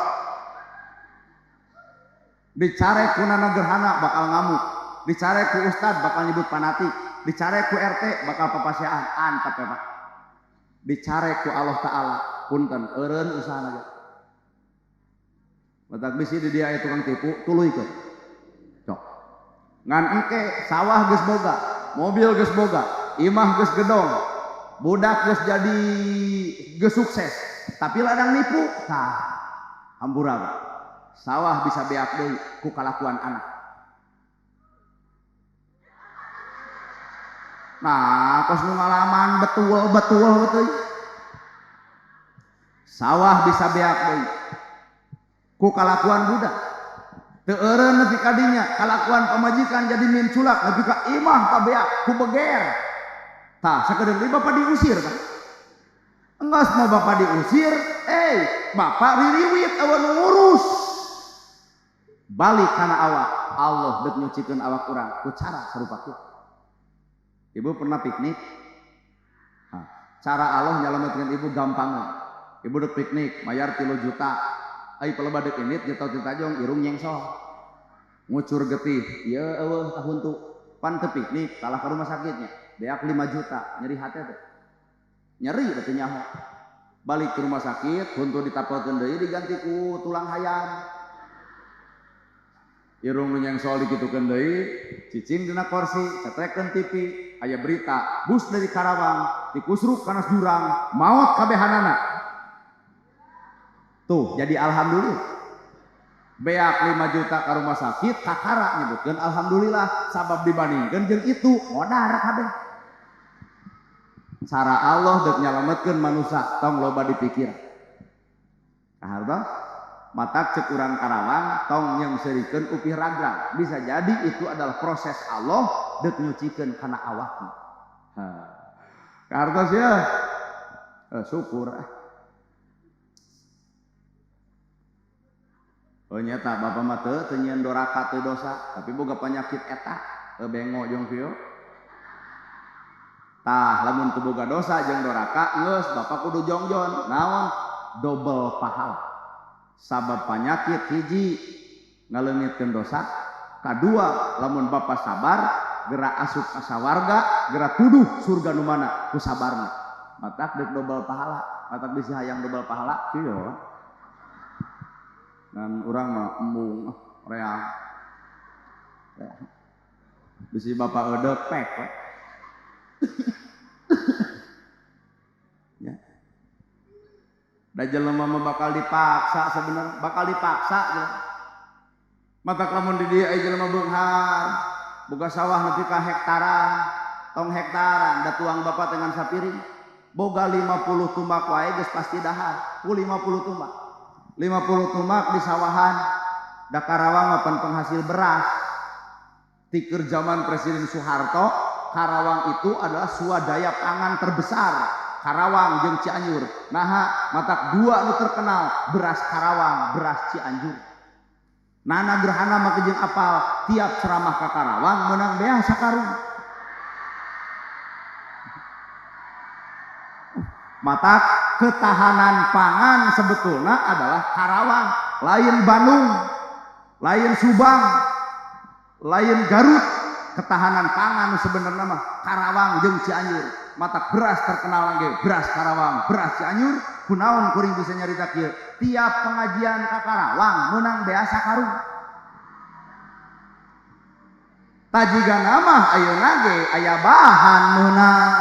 Dicarek ku nana gerhana bakal ngamuk, dicarek ku ustad bakal nyebut fanatik, dicarek ku RT bakal papasiaan, antep ya Pak. Dicarek ku Allah Ta'ala, punten eureun usahana ge. Matak bisi di dia aya tukang tipu tuluykeun. Sok. Ngan engke sawah geus boga, mobil geus boga, imah geus gedong, budak geus jadi geus sukses, tapi ladang nipu, tah hampura Pak. Sawah bisa beak deui ku kalakuan anak. Nah, kos nu ngalaman betul-betul betul. Sawah bisa beak deui ku kalakuan budak. Teu eureun nepi ka dinya, kalakuan pamajikan jadi minculak nepi ka imah kabeak ku beger. Tah, sakedeung deui bapak diusir kan. Enggeus mau bapak diusir, bapak ririwit eueuh nu ngurus. Balik kana awak, Allah deuk nyucikeun awak urang ku cara sarupa kieu. Ibu pernah piknik? Nah, cara Allah nyalametkeun ibu gampang. Ibu deuk piknik, mayar 3 juta. Ai pelebah deuk indit nyetot ti tajong irung nyengsol. Ngucur getih, ieu eueuh tahuntu. Pan teu piknik, kalah ka rumah sakitnya. Beak 5 juta, nyeri hate teh. Nyeri teh nyaho. Balik ke rumah sakit, huntu ditapelkeun deui diganti ku tulang hayam. Irung nu nyengsol dikitukeun deui, cicing dina kursi, cetrekeun TV, aya berita, bus dari Karawang dikusruk kana jurang, maot kabehanana. Tuh, jadi alhamdulillah. Beak 5 juta ka rumah sakit, kakara nyebutkeun alhamdulillah, sabab dibandingkeun jeung itu modar kabeh. Cara Allah deuk nyalametkeun manusia tong loba dipikir. Kahartos? Matak cek urang Karawang tong nyeungseurikeun upih ragrag. Bisa jadi itu adalah proses Allah deuk nyucikeun kana awakna. Ha. Kahartos ya? Syukur. Oh nyata bapak mah teu nyieun doraka teu dosa, tapi boga penyakit eta, bengo jeung kieu. Tah lamun teu boga dosa jeung doraka geus bapak kudu jongjon. Naon? Dobel pahala. Sabab penyakit hiji ngaleungitkeun dosa, kadua lamun bapak sabar gerak asup ka sawarga, gerak tuduh surga nu mana ku sabarna. Matak deuk dobel pahala, matak bisi hayang dobel pahala kieu. Dan urang mah embung reang. Bisi bapak eudek pek we. Ya. Da jelema mah bakal dipaksa sebenarnya, bakal dipaksa jelema. Matak lamun di dieu aya jelema beunghar, boga sawah nepi ka hektaran, tong hektaran, da tuang bapak dengan sapiring. Boga 50 tumbak wae geus pasti dahar, ku 50 tumbak. 50 tumbak di sawahan, da Karawang mah pan penghasil beras. Tikeur zaman Presiden Soeharto, Karawang itu adalah swadaya pangan terbesar. Karawang jeung Cianjur. Naha matak dua nu terkenal, beras Karawang, beras Cianjur. Nana gerhana mah jeung apal, tiap ceramah ka Karawang meunang beas sakarung. Matak ketahanan pangan sebetulna adalah Karawang, lain Bandung, lain Subang, lain Garut. Ketahanan pangan sebenarnya mah Karawang jeung Cianjur. Matak beras terkenal ge beras Karawang, beras Cianjur. Kunaon kuring bisa nyarita kieu? Tiap pengajian ka Karawang meunang beas sakarung. Tajigana mah ayeuna ge aya bahan meunang.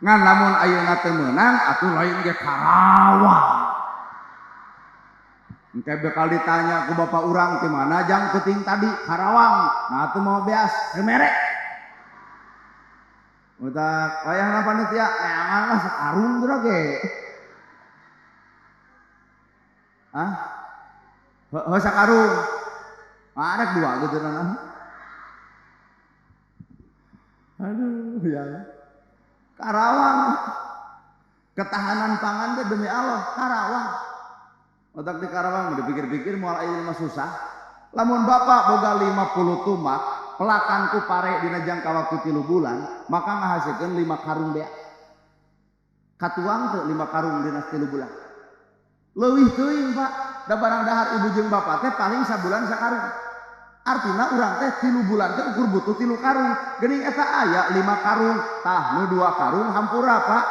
Ngan lamun ayeuna teu meunang atuh lain ge Karawang. Engke bakal ditanya ku bapak urang ti mana jang peuting tadi Karawang. Nah atuh mau beas teu mere. Utak wayahna panitia neangan lah sakarung geura ge. Hah? Heuh sakarung. Arek dua gitu nana. Aduh ya. Karawang. Ketahanan pangan teh demi Allah Karawang. Otak di Karawang dipikir-pikir moal aya mah susah. Lamun bapak boga 50 tumak, pelakan ku pare dina jangka waktu 3 bulan, maka ngahasilkeun 5 karung beas. Katuang teu 5 karung dina 3 bulan. Leuwih teuing Pak, da barang dahar ibu jeung bapak teh paling sabulan sakarung. Artina urang teh 3 bulan teh ukur butuh 3 karung. Geuning eta aya 5 karung, tah nu 2 karung hampura Pak.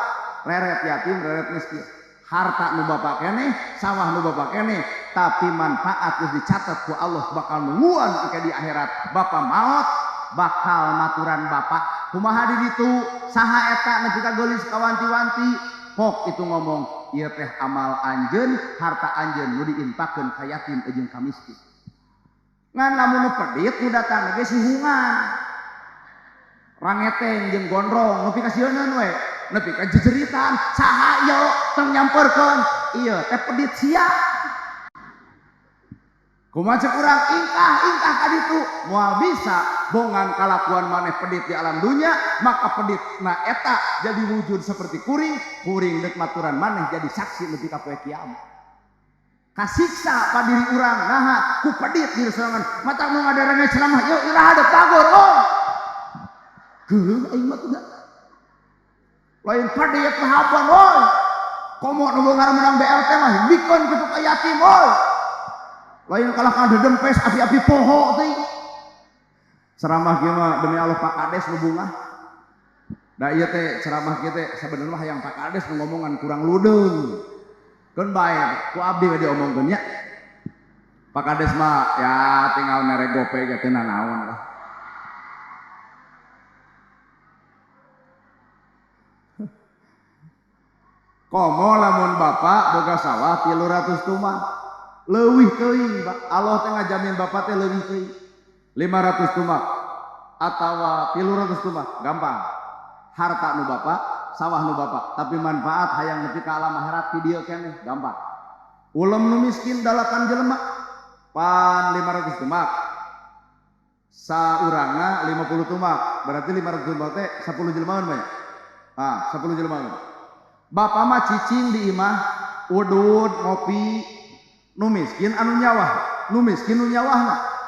Reret yatim, reret miskin. Harta nu bapak keneh, sawah nu bapak keneh, tapi manfaat geus dicatat ku Allah bakal nungguan engke di akhirat. Bapak maot bakal maturan bapak. Kumaha di ditu? Saha eta nepi ka geulis kawanti-wanti? Pok itu ngomong, ieu teh amal anjeun, harta anjeun nu diinfakkeun ka yatim jeung ka miskin. Ngan lamun nu pedit nu datang ge sihungan. Rangeteng jeung gondrong nepi ka sieun we. Nepi ka jejeritan, saha ieu tong nyamperkeun? Ieu teh pedit sia. Kumaha cek urang ingkah ingkah ka ditu moal bisa bongan kalakuan maneh pedit di alam dunia, maka pedit na eta jadi wujud seperti kuring, kuring deuk maturan maneh jadi saksi nepi ka poe kiamat. Kasiksa pa diri urang naha ku pedit diri sorangan, mata nu ngadarenge ceramah yeuh iraha deuk tagor oh. Geuleuh aing mah teu lain pedit mahaban oi. Komo nu beunghar menang BLT mah bikeun kitu ka yatim oi. Lain kalah ka dedempes api-api poho teh. Ceramah kieu mah demi Allah Pak Kades nu bungah. Da ieu teh ceramah kieu teh sabenerna mah hayang Pak Kades nu ngomongan kurang ludeung. Keun bae ku abdi we diomongkeun nya. Pak Kades mah ya tinggal mere gope ge teu nanaon lah. Komo lamun bapak boga sawah 300 tumbak. Leuwih teuing Pak. Allah teh ngajamin bapak teh leuwih teuing. 500 tumbak atawa 300 tumbak, gampang. Harta nu bapak, sawah nu bapak, tapi manfaat hayang nepi ka alam akhirat ti dieu keneh, gampang. Ulem nu miskin 8 jelema, pan 500 tumbak. Saurangna 50 tumbak, berarti 500 tumbak teh 10 jelema banyak. Ah, 10 jelema. Bapak mah cicing di imah, udud, ngopi, nu miskin anu nyawah, nu miskin nu nyawahna.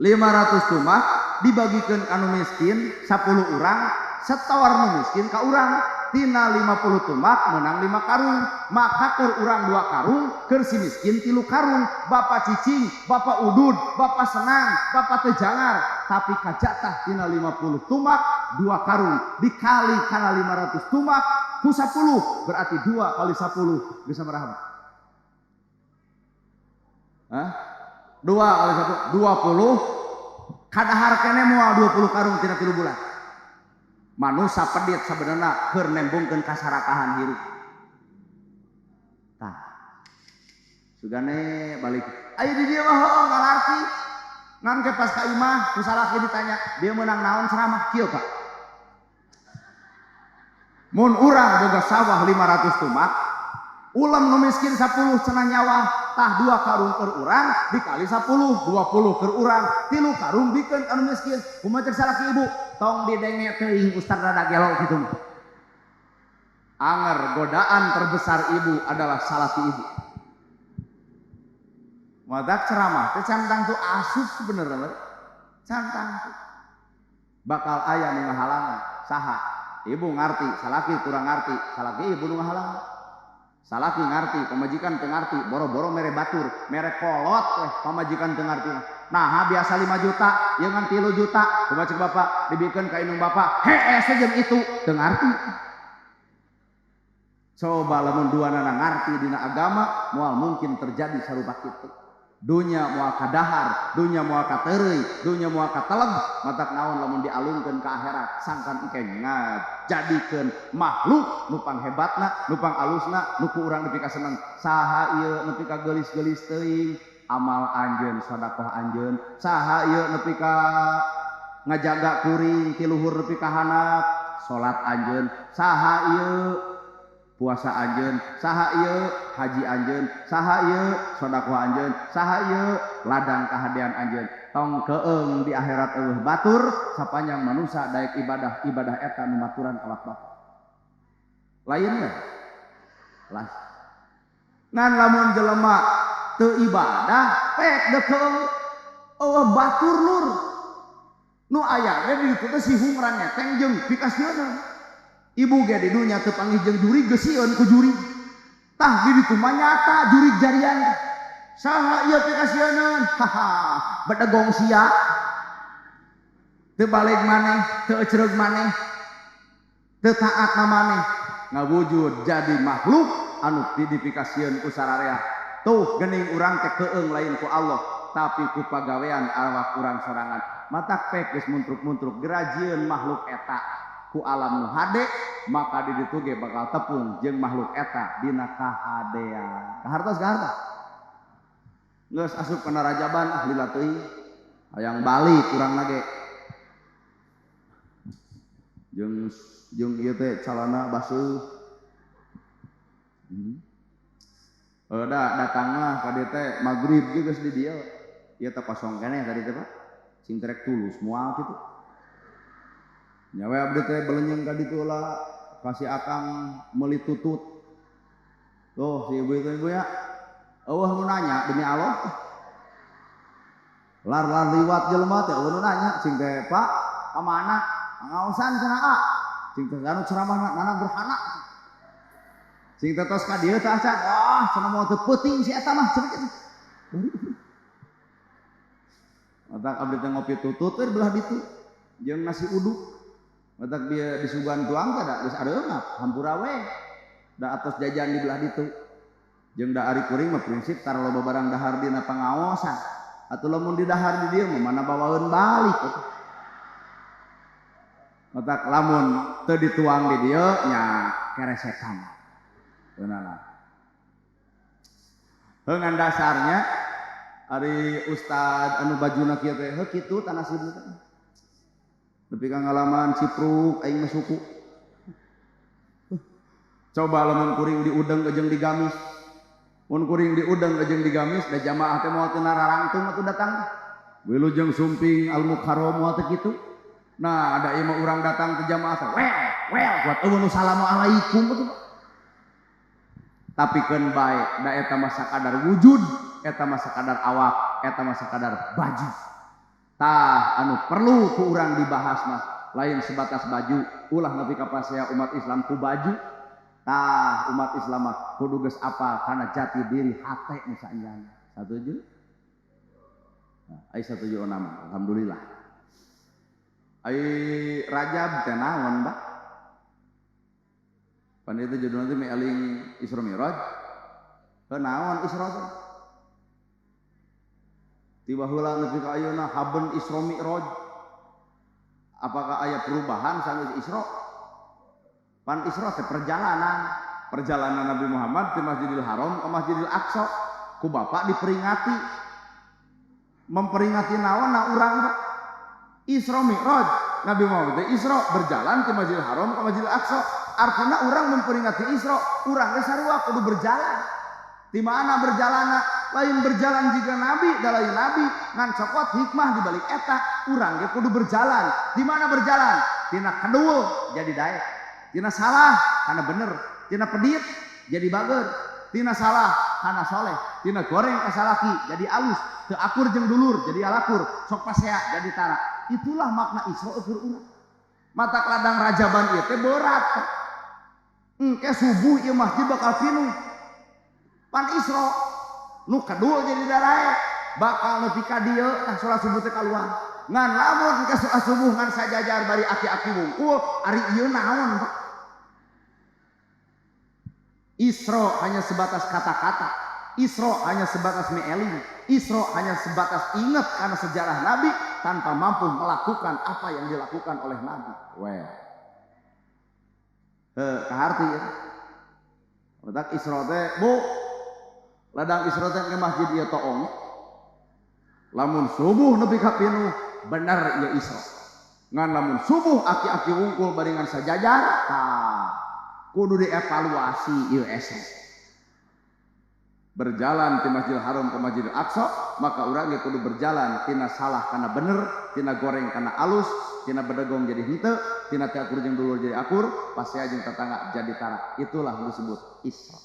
500 tumbak dibagikeun ka nu miskin 10 urang, setor nu miskin ka urang. Tina 50 tumbak menang 5 karung, maka keur urang 2 karung, keur si miskin 3 karung. Bapak cicing, bapak udud, bapak senang, bapak teu jangar, tapi kajatah tina 50 tumbak 2 karung dikali kana 500 tumbak ku 10, berarti 2 kali 10 bisa berapa? Hah? 2 kali 1 20 kadahar kene moal 20 karung tina 3 bulan. Manusa pedit sabenerna keur nembongkeun kasarakahan hirup. Tah. Sugane balik. Ayo di dieu mah heuh ngalarti. Ngan ke pas ka imah ku salaki ditanya, dia meunang naon ceramah kieu Pak. Mun urang boga sawah 500 tumak, ulam nu miskin 10 cenah nyawa, tah 2 karung keur urang dikali 10, 20 keur urang, 3 karung bikeun anu miskin. Kumaha cek salaki ibu? Tong didenge teuing ustaz rada gelo kitu mah. Anger godaan terbesar ibu adalah salaki ibu. Matak ceramah teh cantang tuh asup sebenarnya. Cantang tuh. Bakal aya nu ngahalangan. Saha? Ibu ngarti, salaki kurang ngarti, salaki ibu nu ngahalangan. Salaki ngarti, pamajikan teu ngarti, boro-boro mere batur, mere kolot weh pamajikan teu ngarti. Nah, biasa 5 juta, ieu ngan 3 juta. Kumaha cek bapak, dibikeun ka indung bapak, hees jeung itu teu ngarti. Coba lamun duanana ngarti dina agama, moal mungkin terjadi sarupa kitu. Dunya moal kadahar, dunya moal kateureuy, dunya moal kateleg, matak naon lamun dialungkeun ka akhirat, sangkan engke ngajadikeun makhluk nu panghebatna, nu pangalusna, nu ku urang nepi ka seneng. Saha ieu nepi ka geulis-geulis teuing, amal anjeun, sedekah anjeun. Saha ieu nepi ka ngajaga kuring ti luhur nepi ka handap, salat anjeun. Saha ieu puasa anjeun, saha ieu haji anjeun, saha ieu sedekah anjeun, saha ieu ladang kahadean anjeun. Tong keung di akhirat eueuh batur sapanjang manusia daek ibadah, ibadah eta nu maturan awak bapak. Lain we. Lah. Ngan lamun jelema teu ibadah pek dekeung eueuh batur lur. Nu aya ge di ditu teh sihung rangeteng jeung pikasieun. Ibu ge di dunya teu panggih jeung jurig geus sieun ku jurig. Tah di ditu mah nyata jurig jarian. Saha ieu pikasieun? Haha, bedegong sia. Teu balik maneh, teu ecreug maneh. Teu taat na maneh. Ngawujud jadi makhluk anu dipikasieun ku sararea. Tuh geuning urang teh keung lain ku Allah, tapi ku pagawean awak urang sorangan. Matak pek geus muntruk-muntruk gerajieun makhluk eta ku alam nu hade, maka di ditu ge bakal tepung jeung makhluk eta dina kahadean. Kahartos kahartos. Geus asup kana rajaban ah lila teuing. Hayang balik urang ge. Jeung jeung ieu teh calana baseuh. Da datang mah ka dieu teh magrib ge geus di dieu. Ieu teh kosong keneh tadi teh Pak. Cing terek tulus moal kitu. Nyawe abdi teh belenyeng ka ditu lah, kasih akang meuli tutut. Tuh si ibu itu ibu ya. Eueuh nu nanya demi Allah. Lar-lar liwat jelema teh eueuh nu nanya cing teh Pak, ka mana? Pangaosan cenah A. Cing teh anu ceramah nana gerhana. Cing teh tos ka dieu teh acan. Wah, cenah moal teu peuting si eta mah cenah kitu. Matak abdi teh ngopi tutut we belah ditu. Jeung nasi uduk. Matak dia disuguhan tuang teh da geus areungap hampura we. Da atos jajan di belah ditu. Jeung da ari kuring mah prinsip tara loba barang dahar dina pangaosan. Atuh lamun didahar di dieu mah mana bawaeun balik atuh. Matak lamun teu dituang di dieu nya keresekan. Beunana. Heuh ngan dasarnya ari ustad anu bajuna kieu teh heuh kitu tanasibna teh. Nepi ka ngalaman cipruk aing mah suku. Coba lamun kuring diudeng jeung digamis. Mun kuring diudeng jeung digamis da jamaah teh moal teu nararangtung atuh datang. Wilujeng sumping al mukarram moal teh kitu. Nah, ada ieu mah urang datang ke jamaah teh wel wel kuat eueuh nu assalamualaikum atuh. Tapi keun bae da eta mah sakadar wujud, eta mah sakadar awak, eta mah sakadar baju. Tah anu perlu ku urang dibahas mah lain sebatas baju, ulah nepi ka pasea umat Islam ku baju. Tah umat Islam mah kudu geus apal kana jati diri hate nu saenjana. Satuju? Nah, ai satuju nama, alhamdulillah. Ai Rajab teh naon, Pak? Pan itu judulna teh meeling Isra Mi'raj. Heuh naon Isra teh? Tiba heula nepi ka ayeuna haben Isra Mi'raj. Apakah aya perubahan sanggeus Isra? Pan Isra teh perjalanan, perjalanan Nabi Muhammad di Masjidil Haram ke Masjidil Aqsa. Ku bapak diperingati. Memperingati naon na urang Pak? Isra Mi'raj. Nabi Muhammad teh Isra berjalan ke Masjidil Haram ke Masjidil Aqsa. Artinya urang memperingati Isra, urang ge sarua kudu berjalan. Di mana berjalan? Lain berjalan jika Nabi, da lain Nabi ngan cokot hikmah di balik eta, urang ge kudu berjalan. Di mana berjalan? Tina kedul jadi daek. Tina salah kana bener, tina pedit jadi bager, tina salah kana soleh, tina goreng ka salaki jadi alus, teu akur jeung dulur jadi alakur, sok pasea jadi tara. Itulah makna Isra keur urang. Matak ladang rajaban ieu teh berat. Engke subuh ieu masjid bakal pinuh. Pan Isra nu kedul jadi darae bakal nepi ka dieu tah salat subuh teh kaluar. Ngan lamun engke salat subuh ngan sajajar bari aki-aki wungkul, ari ieu naon Pak? Isra hanya sebatas kata-kata. Isra hanya sebatas mieling. Isra hanya sebatas ingat karena sejarah Nabi tanpa mampu melakukan apa yang dilakukan oleh Nabi. Well. Heh, kaharti ya. Letak Isra teh, Bu. Ladang Isra teh ke masjid ieu toong. Lamun subuh nepi ka pinuh, bener ieu Isra. Ngan lamun subuh aki-aki wungkul baringan sajajar, tah kudu dievaluasi ieu esok. Berjalan di Masjidil Haram ke Masjidil Aqsa, maka urang ge kudu berjalan tina salah kana bener, tina goreng kana alus, tina bedegong jadi henteu, tina teu akur jeung dulur jadi akur, pasea jeung tetangga jadi tara. Itulah yang disebut Isra.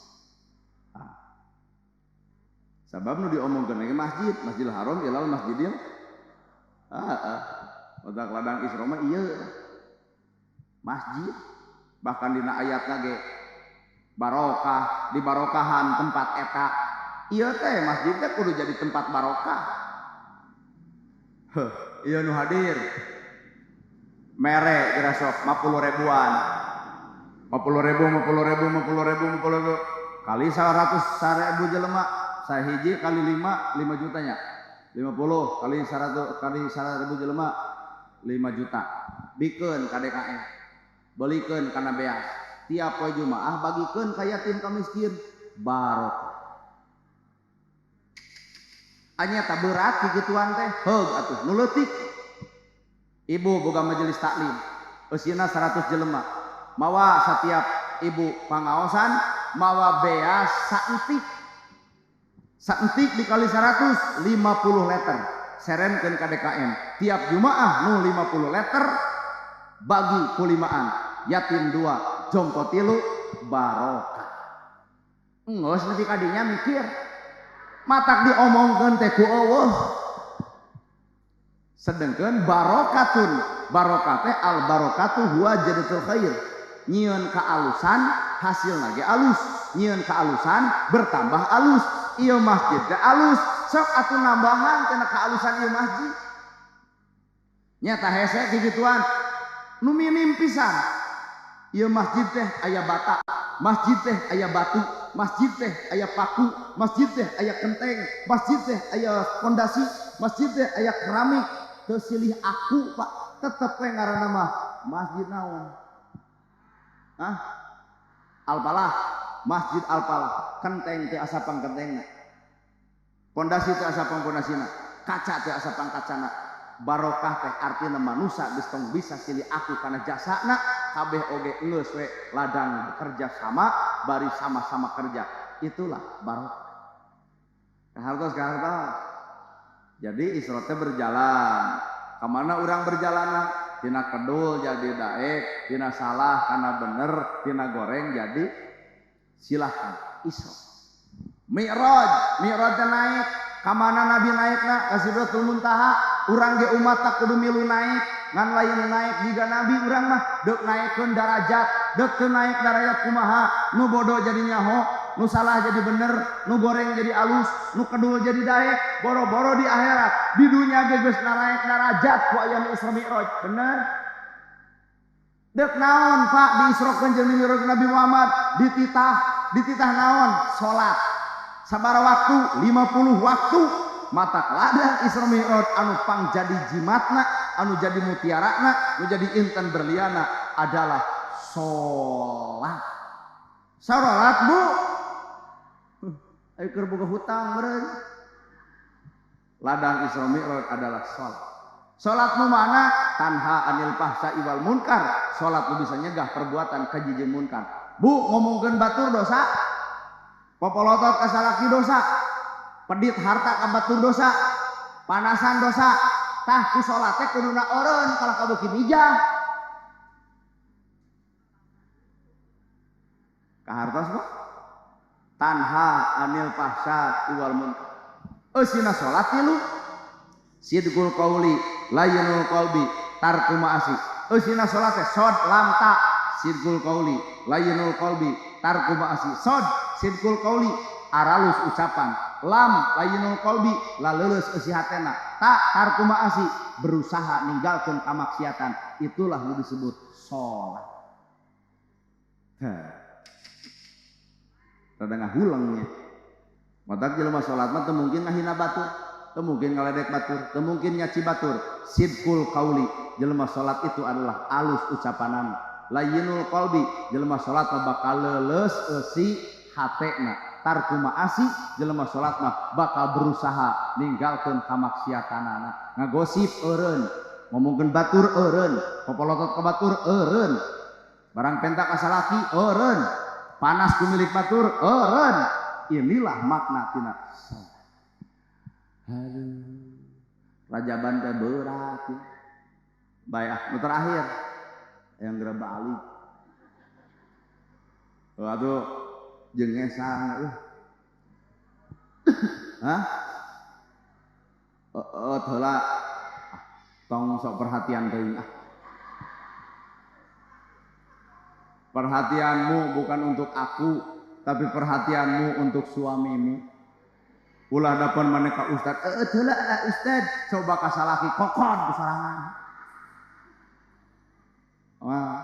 Nah. Sabab nu diomongkeun lagi masjid, Masjidil Haram ilal Masjidil Otak ladang Isra mah ieu masjid. Bahkan dina ayatna ge barokah, di barokahan tempat eta. Ieu teh masjid teh kudu jadi tempat barokah. Heuh, ieu nu hadir. Mere kira sok 50 ribuan. 50 ribu, 50 ribu, 50 ribu, 50 ribu. Kali 100.000 jelema, sahiji kali 5, 5 jutanya. 50 kali 100 kali 100.000 jelema, 5 juta. Bikeun ka DKM. Belikeun kana beas. Tiap poe Jumaah bagikeun ka yatim ka miskin, barokah. Anya tak berat kikituan teh, heug atuh nu leutik. Ibu boga majelis taklim, eusina 100 jelema. Mawa setiap ibu pangaosan, mawa beas saentik. Saentik dikali 150 liter. Serenkeun ka DKM. Tiap Jumaah nu 50 liter bagi kulimaan. Yatim 2, jompo 3, barokah. Enggeus nepi ka dinya mikir. Matak diomongkeun teh ku eueuh. Sedengkeun barokatun, barokah teh al barokatu huwa jadatul khair. Nyieun kaalusan hasilna ge alus, nyieun kaalusan bertambah alus. Ieu masjid teh alus, sok atuh nambahan tina kaalusan ieu masjid. Nya tah hese kikituan. Nu minim pisan. Ieu masjid teh aya bata, masjid teh aya batu, masjid teh aya paku, masjid teh aya kenteng, masjid teh aya pondasi, masjid teh aya keramik. Teu silih aku Pak, tetep we ngaranna mah masjid naon? Hah? Al-Falah, Masjid Al-Falah, kenteng teu asa pangkentengna. Pondasi teu asa pangpondasina, kaca teu asa pangkacana. Barokah teh artina manusia geus tong bisa silih aku kana jasana, kabeh oge geus we ladang bekerja sama bari sama-sama kerja. Itulah barokah. Kahartos kahartos. Jadi Isra teh berjalan. Kamana urang berjalan? Tina kedul jadi daek, tina salah kana bener, tina goreng jadi silahkan Isra. Mi'raj, Mi'raj teh naik. Kamana Nabi naikna? Ka Sidratul Muntaha. Urang ge umat tak kudu milu naik, ngan lain naik jiga Nabi urang mah deuk naikkeun darajat, deuk teu naik darajat kumaha? Nu bodoh jadi nyaho, nu salah jadi bener, nu goreng jadi alus, nu kedul jadi daek, boro-boro di akhirat, di dunia ge geus naraek darajat ku aya nu Isra Mi'raj, bener? Deuk naon Pak di Isra jeung Mi'raj Nabi Muhammad dititah, dititah naon? Salat. Sabaraha waktu? 50 waktu. Matak ladang Isra Mi'raj anu pang jadi jimatna, anu jadi mutiarana, anu jadi intan berliana adalah sholat. Sholat bu, ayo keur boga hutang meureun. Ladang Isra Mi'raj adalah sholat. Sholat nu mana? Tanha anil fahsya'i wal munkar. Sholat nu bisa nyegah perbuatan keji jeung munkar. Bu, ngomongkeun batur dosa. Popolotot ka salaki dosa. Pedit harta ka batur dosa. Panasan dosa. Tah ku sholat teh kuduna eureun kalah ka beuki mijah. Kahartos mah tanha anil fahsya'i wal munkar. Eusina sholat tilu. Sidqul qauli layyinul qalbi tarku ma'asi. Eusina sholat teh sod lam ta. Sidqul qauli layyinul qalbi tarku ma'asi. Sod sidqul qauli aralus ucapan, lam layyinul qalbi laleuleus eusi hatena, ta tarku ma'asi berusaha ninggalkeun kamaksiatan. Itulah nu disebut sholat. Heh. Rada ngahulengnya. Matak jelema salat mah teu mungkin ngahina batur, teu mungkin ngaledek batur, teu mungkin nyaci batur. Sidqul qauli, jelema salat itu adalah alus ucapanana. Layyinul qalbi, jelema salat mah bakal leuleus eusi hatena. Tarku ma'asi, jelema salat mah bakal berusaha ninggalkeun kamaksiatanana. Ngagosip eureun, ngomongkeun batur eureun, popolotot ka batur eureun, barang penta ka salaki eureun, panas ku milik batur eureun. Inilah makna tina salat. Aduh, rajaban teh berat. Bae ah, nu terakhir yang geura balik. Atuh jeung ngesang eueuh. Hah? Heeh, heula. Ah, tong sok perhatian teuing ah. Perhatianmu bukan untuk aku, tapi perhatianmu untuk suamimu. Ulah dapan maneh ka ustad, heula ustad, coba ka salaki kokon ku sorangan. Wah,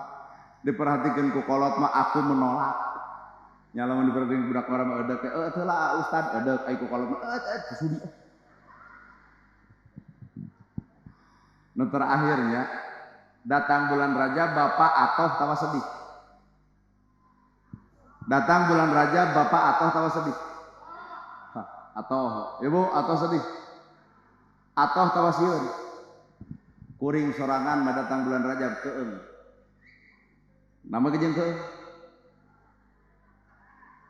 diperhatikeun ku kolot mah aku menolak. Nya lamun diperhatikeun budak mah edek, heula ustad, edek ai ku kolot mah sudi. Nu terakhirnya datang bulan Rajab bapak atoh tawa sedih. Datang bulan Rajab bapak atoh tawa sedih. Atoh, ibu atoh sedih. Atoh tawa sieun. Kuring sorangan mah datang bulan Rajab keung. Nama ge jeung keung.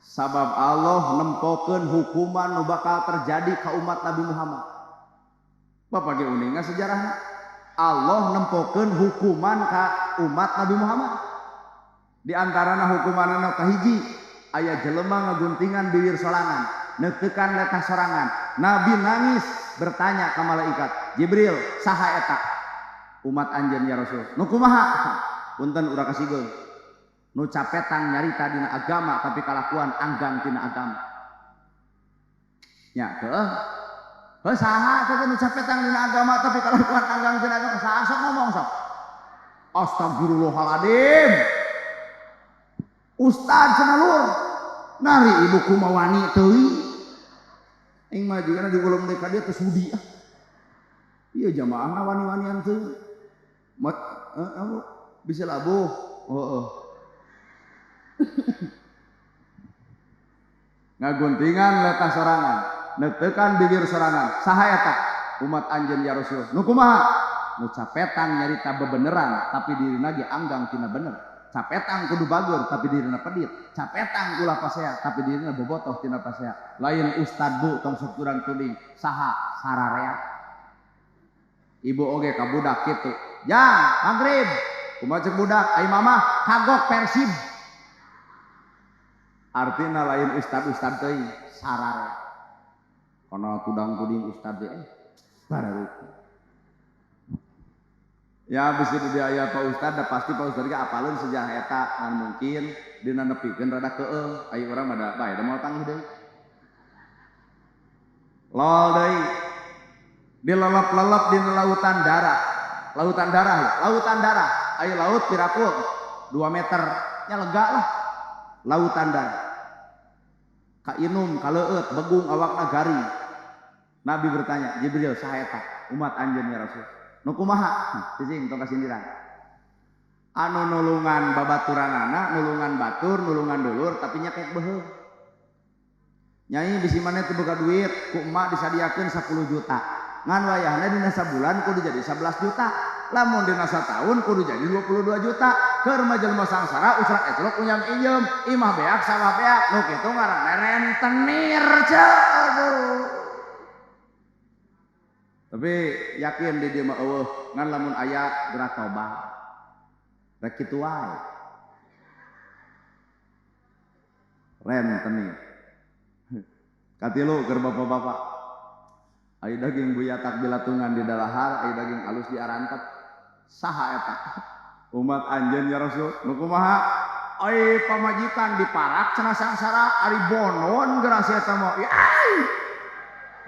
Sabab Allah nempokeun hukuman nu bakal terjadi ka umat Nabi Muhammad. Bapak ge uninga sejarahna. Allah nempokeun hukuman ka umat Nabi Muhammad. Di antarana hukumanna kahiji aya jelema ngaguntingan bibir sorangan, neutekan letah sorangan. Nabi nangis bertanya ka malaikat, Jibril, saha eta? Umat anjeun ya Rasul. Nu kumaha? Punten urang kasigeun. Nu capetang nyarita dina agama tapi kalakuan anggang tina agama. Nya heuh. Heuh saha teh nu capetang dina agama tapi kalakuan anggang tina agama? Saha sok ngomong sok. Astagfirullahaladzim. Ustad cenah lur. Nari ibu kumawani teuing. Aing mah jigana diulung deui ka dieu teu sudi ah. Ieu jamaah wani-wanian teu. Mat, apa? Bisa labuh. Heeh. Ngaguntingan letah sorangan, neutekan bibir sorangan. Saha eta? Umat anjeun ya Rasul. Nu kumaha? Nu capetang nyarita bebeneran tapi dirina ge anggang tina bener. Capetang kudu bager tapi dirina pedit. Capetang ulah pasea tapi dirina bobotoh tina pasea. Lain ustad bu tong sok turang tuding saha sararea. Ibu oge ka budak kitu. Jang, magrib. Kumaha ceuk budak? Ai mamah kagok Persib. Artina lain ustad-ustad teuing sararea. Kono tudang tuding ustad teh baru. Ya bisi di aya Pak Ustad, da pasti Pak Ustad ge apaleun sejarah eta ngan mungkin dina nepikeun rada keung. Ai urang mah da bae da moal tangih deui. Lol deui. Dilelep-lelep dina lautan darah. Lautan darah ya, lautan darah. Ai laut piraku 2 meter nya lega lah. Lautan darah. Kainum kaleueut begung awakna garing. Nabi bertanya, Jibril saha eta? Umat anjeun ya Rasul. Nu kumaha? Cicing tong kasindiran. Anu nulungan babaturanana, nulungan batur, nulungan dulur tapi nyakek beuheung. Nyai bisi maneh teu boga duit, ku emak disadiakeun 10 juta. Ngan wayahna dina sabulan kudu jadi 11 juta. Lamun dina sataun kudu jadi 22 juta. Keur mah jelema sangsara usrak eclok unyam injem, imah beak sawah beak, nu kitu ngaranna rentenir ceu. Aduh. Tapi yakin di dieu mah eueuh, ngan lamun aya geura tobat. Rek kitu wae. Rentenir. Katilu keur bapak-bapak. Ai daging buyatak bilatungan di dalahar, ai daging alus di arantep. Saha eta? Umat anjeun ya Rasul. Nu kumaha? Ai pamajikan diparak cenah sangsara, ari bonon geura si eta mah. Ai.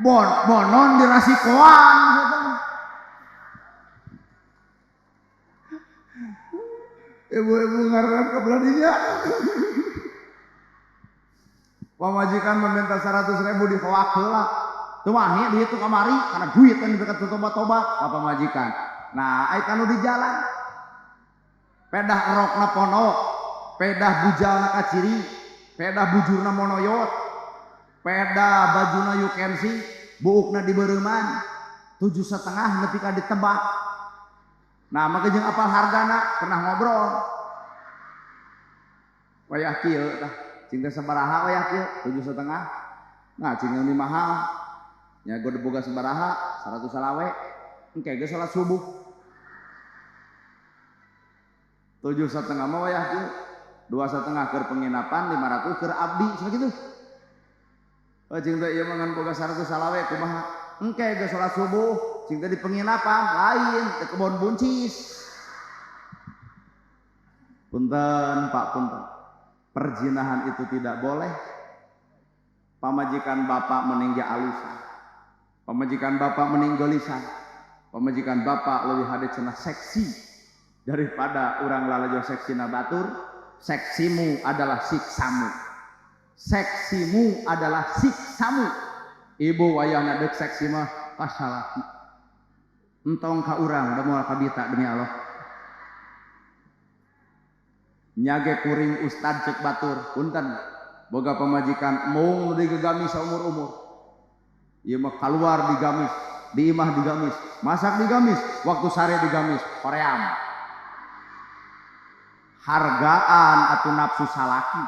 Bonon dirasikoan eta mah. Ibu-ibu ngaran ka beladinya. Pamajikan meminta 100.000 di hoak heula. Teu wani dieu teu kamari karena duit kan diberikan tobat-tobat ka pamajikan. Nah, ai kanu di jalan. Pedah rokna pondok, pedah bujalna kaciri, pedah bujurna monoyot, pedah bajuna you can see, buukna dibereuman, 7,5 nepi ka ditebak. Nah, maka jeung apal hargana pernah ngobrol. Wayah kieu tah. Cing teh sabaraha wayah kieu? 7,5. Nah, cing ini mahal. Nya gua boga sabaraha? 100 salawe. Engke ge salat subuh. 7,5 mah wayah kieu. 2,5 keur penginapan, 500 keur abdi, cenah kitu. Oh, cing teh ieu mah ngan boga 100 salawe kumaha? Engke ge salat subuh, cing teh di penginapan lain, di kebon buncis. Punten, Pak, punten. Perzinahan itu tidak boleh. Pamajikan bapak meninggal alusan, pamajikan bapak meninggal lisan, pamajikan bapak lebih hade cenah seksi daripada urang lalajo seksina batur. Seksimu adalah siksamu, seksimu adalah siksamu. Ibu wayahna deuk seksi mah kasalaki, entong ka urang da moal kabita demi Allah. Nyage kuring ustad cek batur, punten boga pamajikan mung nu digegamis saumur-umur. Ieu mah kaluar digamis, di imah digamis, masak digamis, waktu sare digamis, hoream. Hargaan atau nafsu salaki.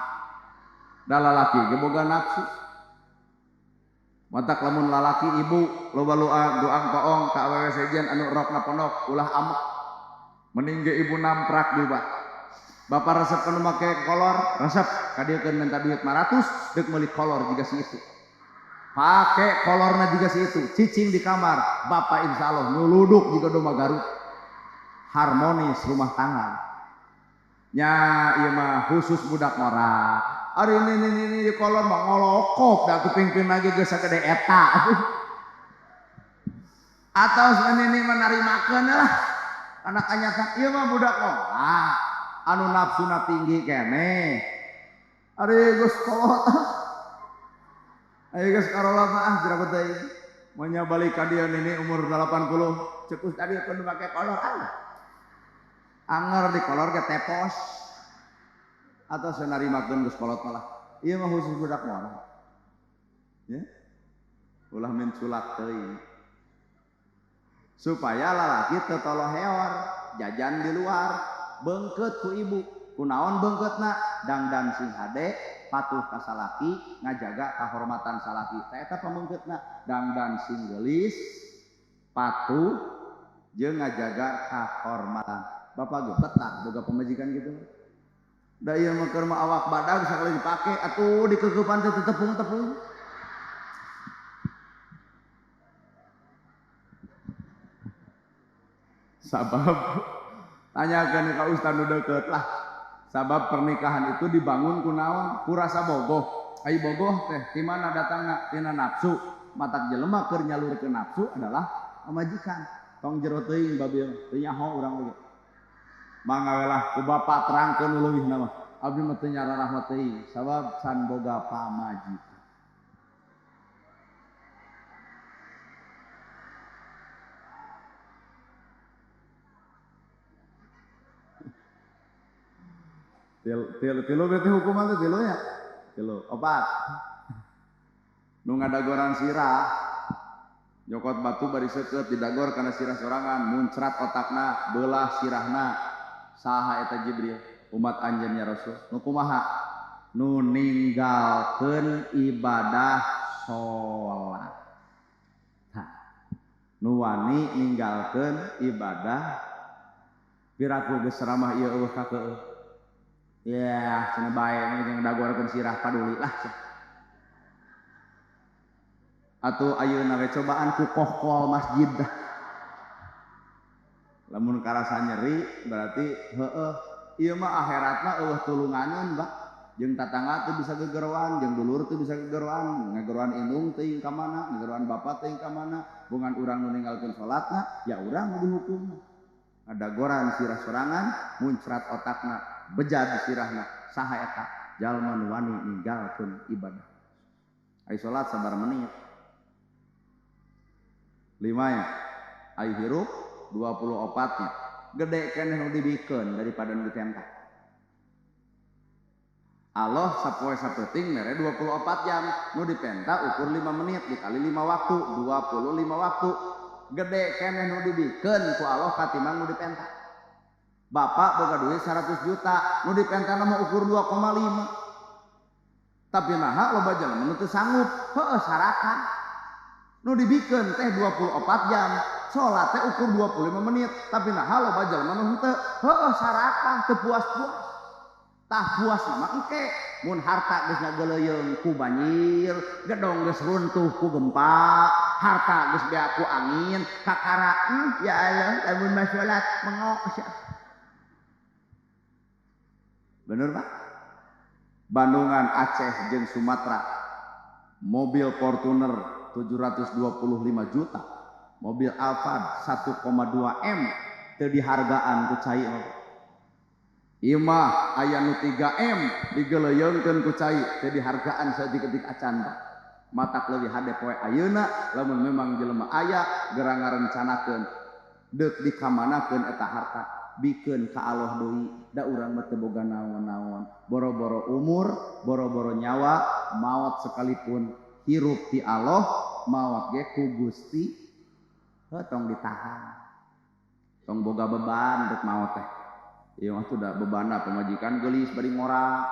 Da lalaki ge boga nafsu. Matak lamun lalaki ibu loba doa toong ka awewe sejen anu rokna pondok ulah amek. Mending ge ibu namprak di bak. Bapak resep kanu make kolor, resep kadieukeun minta duit 500 deuk meuli kolor jiga si itu. Pake kolorna jiga si itu, cicing di kamar, bapak insyaallah nyuluduk jiga domba Garut. Harmonis rumah tangga. Nya ieu mah khusus budak ngora. Ari ini di kolor mah ngolokop da kupingpin lagi geus sagede eta. Atau ini mah narimakeun lah. Anak anyata ieu mah budak ngora. Anu nafsuna tinggi keneh. Ari geus kolot. Ayo geus karolot mah ah jeragot deui. Monya balik ka dieu nini umur 80, ceuk tadi kudu make kolor ah. Anger di kolor ge tepos. Atau sanarimakeun geus kolot malah. Ieu mah khusus budak ngora. Ya. Ulah menculak teuing. Supaya lalaki teu toloheor, jajan di luar. Bengket ku ibu, kunaon bengketna? Dangdan sing hade, patuh ka salaki, ngajaga kahormatan salaki. Tah eta pamengketna, dangdan sing geulis, patuh jeung ngajaga kahormatan. Bapak ge betah boga pamajikan gitu. Da ieu mah keur mah awak badag sakali dipake atuh dikeukepan teh tepung-tepung. Sabab tanyakan ka ustad nu deukeut lah. Sabab pernikahan itu dibangun ku naon? Ku rasa bogoh. Ai bogoh teh ti mana datangna? Tina nafsu. Matak jelema keur nyalurkeun nafsu adalah pamajikan. Tong jero teuing babil, teu nyaho urang oge. Mangga we lah ku bapak terangkeun nu leuwihna mah. Abdi mah teu nyararahmat teuing sabab can boga pamajikan. Tilu, tilu berarti hukuman teh tilu ya. Tilu, opat. Nu ngadagoran sirah, nyokot batu bari seukeut didagor kana sirah sorangan, muncrat otakna, beulah sirahna. Saha eta Jibril? Umat anjeun ya Rasul. Nu kumaha? Nu ninggalkeun ibadah salat. Tah. Nu wani ninggalkeun ibadah piraku geus ceramah ieu eueuh ka keueuh. Ya, cenah bae jeung dagorkeun sirah paduli lah. Atuh ayeuna we cobaan ku kohkol masjid dah. Lamun karasa nyeri berarti heueuh ieu mah akhiratna eueuh tulunganeun, Pak. Jeung tatangga teu bisa gegeroan, jeung dulur teu bisa gegeroan, ngageroan indung teuing ka mana, ngageroan bapa teuing ka mana, bongan urang nu ninggalkeun salatna, ya urang nu dihukum. Adagoran sirah sorangan, muncrat otakna, bejad sirahna, saha eta? Jalma nu wani ninggalkeun ibadah. Ai salat sabar menit. 5 ya. Ai hirup 24 nya. Gede keneh nu dibikeun daripada nu ditentah. Allah sapoe sapeuting mere 24 jam, nu dipenta ukur 5 menit dikali 5 waktu, 25 waktu. Gede keneh nu dibikeun ku Allah katimbang nu dipenta. Bapak boga duit 100 juta, nu dipenta mah ukur 2,5. Tapi naha loba jelema nu teu sanggup, heueuh sarakan. Nu dibikeun teh 24 jam, salat teh ukur 25 menit, tapi naha loba jelema nu henteu, heueuh sarakah teu puas-puas. Tah puas mah engke mun harta geus ngageleyeung ku banjir, gedong geus runtuh ku gempa, harta geus beak ku angin, kakara ya Allah lamun mah salat mengok sia. Bener Pak? Bandungan Aceh jeung Sumatera, mobil Fortuner 725 juta, mobil Alphard 1,2 M teu dihargaan ku cai mah. Ieu mah aya nu 3 M digeleuyeungkeun ku cai teu dihargaan saeutik-eutik acan Pak. Matak leuwih hade poe ayeuna lamun memang jelema aya gerang ngarencanakeun deuk dikamanakeun eta harta, bikeun ka Allah deui, da urang mah teu boga naon-naon, boro-boro umur, boro-boro nyawa, maot sekalipun hirup ti Allah, maot ge ku Gusti heuh tong ditahan. Tong boga beban rek maot teh. Ieu mah tuh da bebanna pamajikan geulis bari ngora,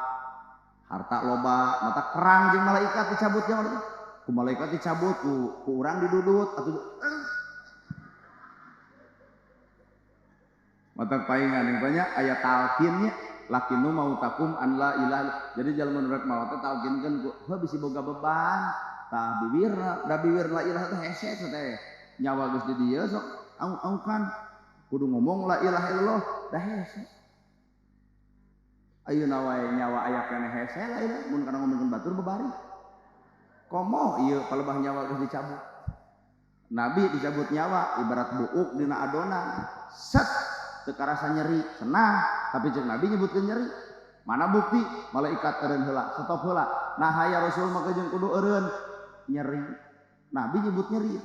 harta loba, mata kerang jeung malaikat dicabut nya mah. Ku malaikat dicabut, ku urang didudut atuh. Mata paingan yang banyak aya talkinnya, lakinu mau takum an la ilaha. Jadi jalma nu rek maot teh talkinkeun ku heuh bisi boga beban, tah bibirna, da bibir la ilaha teh hese teh. Nyawa geus di dieu sok au-aukan kudu ngomong la ilaha illallah da hese. Ayeuna wae nyawa aya keneh hese la ilaha mun kana ngomongkeun batur bebari. Komo ieu palebah nyawa geus dicabut. Nabi dicabut nyawa ibarat buuk dina adonan. Set teu karasa nyeri, senang, tapi ceuk Nabi nyebutkeun nyeri. Mana bukti? Malaikat eureun heula, stop heula. Nah ya Rasul mah jeung kudu eureun nyeri. Nabi nyebut nyeri.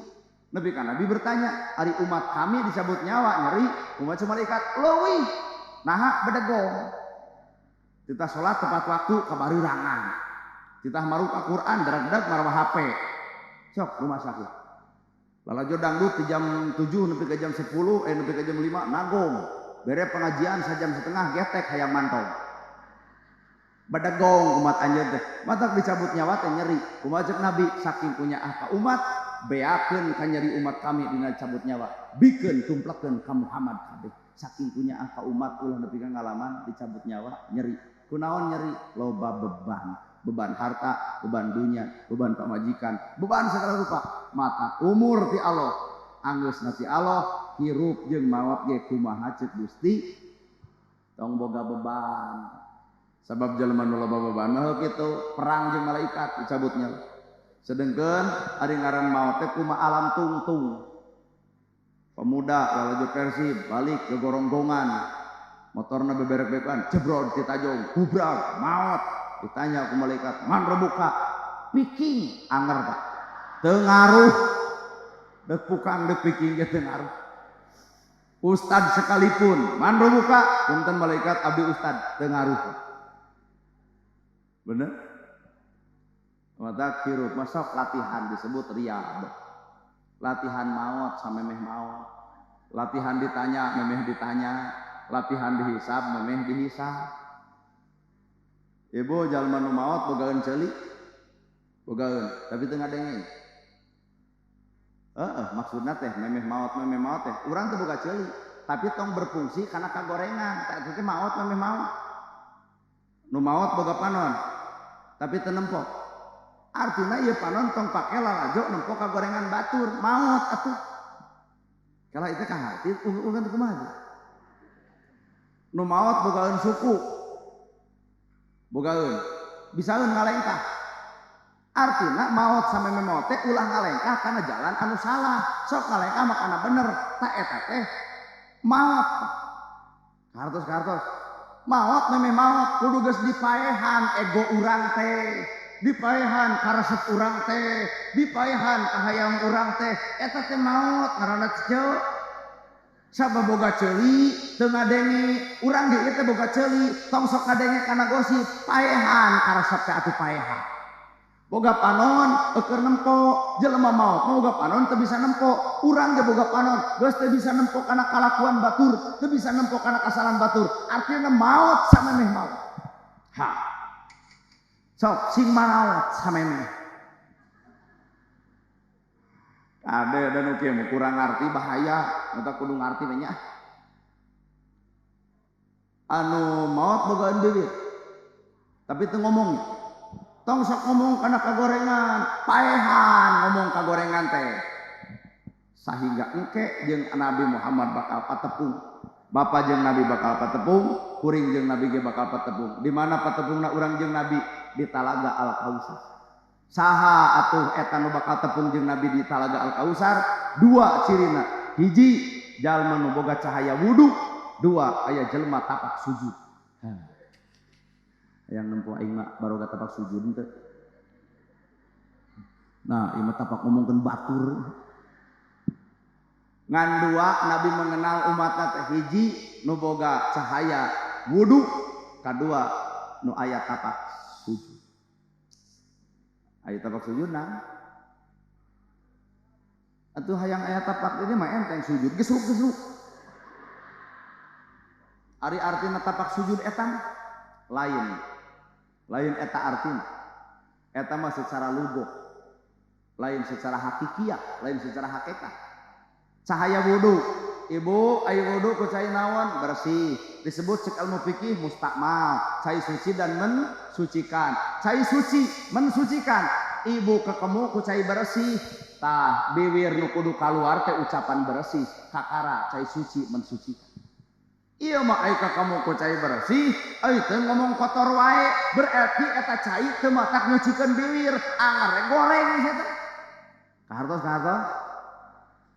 Nabi kan Nabi bertanya, ari umat kami dicabut nyawa nyeri, umat malaikat leuwih. Naha bedegong. Titah salat tepat waktu kabareurangan. Titah maruka Quran darag-darag marwa HP. Sok rumah sakit. Lalajo dangdut di jam 7 nepi ka jam 10, nepi ka jam 5 nagong. Bere pengajian sajam setengah getek hayang mantong. Bedegong umat anjeun teh. Matak dicabut nyawa teh nyeri. Kumaha ceuk Nabi saking punya ah ka umat, beakeun ka nyeri umat kami dina cabut nyawa. Bikeun tumplekeun ka Muhammad kabeh. Saking punya ah ka umat ulah nepi ka ngalaman dicabut nyawa nyeri. Kunaon nyeri? Loba beban. Beban harta, beban dunia, beban pamajikan, beban segala rupa. Mata umur ti Allah, anggeusna ti Allah, hirup jeung maot ge kumaha ceuk Gusti, tong boga beban. Sabab jelema nu loba beban mah kitu, perang jeung malaikat dicabutnya. Sedengkeun ari ngaran maot teh kumaha alam tungtung. Pemuda lalajo Persib balik ke goronggongan, motorna beberek-berekan, jebrod ti tajong, gubrak, maot. Ditanya ku malaikat, man rebuka? Piking anger Pak. Teu ngaruh. Deuk pukang deuk piking ge teu ngaruh. Ustad sekalipun, man rebuka? Punten malaikat abdi ustad, teu ngaruh. Bener? Mata hirup masuk latihan disebut riyadh. Latihan maot samemeh maot. Latihan ditanya memeh ditanya, latihan dihisab memeh dihisab. Ibu jalma nu maot bogaeun ceuli. Bogaeun, tapi teu ngadenge. Heeh, maksudna teh memeh maot teh urang teu boga ceuli, tapi tong berfungsi kana kagorengan. Tah eta teh maot memeh maot. Nu maot boga panon, tapi teu nempo. Artina ieu panon tong pake lalajo nempo kagorengan batur, maot atuh. Kalau itu ka hati ungan kumaha? Nu maot bogaeun suku. Bogaeun. Bisaeun ngalengkah. Artina maot sameme maot teh ulah ngalengkah kana jalan anu salah. Sok ngalengkah mah kana bener. Ta eta teh maot. Kartos-kartos. Maot meme maot kudu geus dipaehan ego urang teh. Dipaehan karesep urang teh, dipaehan kahayang urang teh, eta teh maot ngaranna ceu. Sabab boga ceuli teu ngadenge, urang ge ieu teh boga ceuli, tong sok ngadenge kana gosip, paehan karesep teh atuh paehan. Boga panon eueur nempo, jelema maot mah boga panon teu bisa nempo, urang ge boga panon geus teu bisa nempo kana kalakuan batur, teu bisa nempo kana kasalahan batur, artina maot samemeh maot. Ha. Sok sing manaot samemeh. Kade dan oke mau kurang ngarti bahaya, mata kudu ngarti nya. Anu maot bogaan bibir. Tapi teu ngomong. Tong sok ngomong kana kagorengan, paehan ngomong kagorengan teh. Sahingga engke jeung Nabi Muhammad bakal patepung. Bapa jeung Nabi bakal patepung, kuring jeung Nabi ge bakal patepung. Di mana patepungna urang jeung Nabi? Di Talaga Al-Kausar. Saha atuh eta nu bakal tepung jeung Nabi di Talaga Al-Kausar? Dua cirina. Hiji, jalma nu boga cahaya wudu. Dua, aya jelema tapak sujud. Yang nempo aing mah baroga tapak sujud teu. Nah, ieu mah tapak ngomongkeun batur. Ngan dua Nabi mengenal umatna teh hiji nu boga cahaya wudu, kadua nu aya tapak sujud. Aya tapak sujud nah. Atuh hayang aya tapak ini mah enteng sujud gesruk-gesruk. Ari artina tapak sujud eta mah lain. Lain eta artina. Eta mah secara lugoh. Lain secara hakikiah, lain secara hakikat. Cahaya wudu, ibu ayo wudu ku cai naon bersih, disebut cek ilmu fikih mustakmal, cai suci dan mensucikan, cai suci mensucikan, ibu kekemu ku cai bersih, tah biwir nu kudu kaluar teh ucapan bersih, kakara cai suci mensucikan. Ieu mah ai kakemu ku cai bersih, ai teu ngomong kotor wae, berarti eta cai teu matak nyucikeun biwir, anggar goreng sia teh. Kahartos kahartos.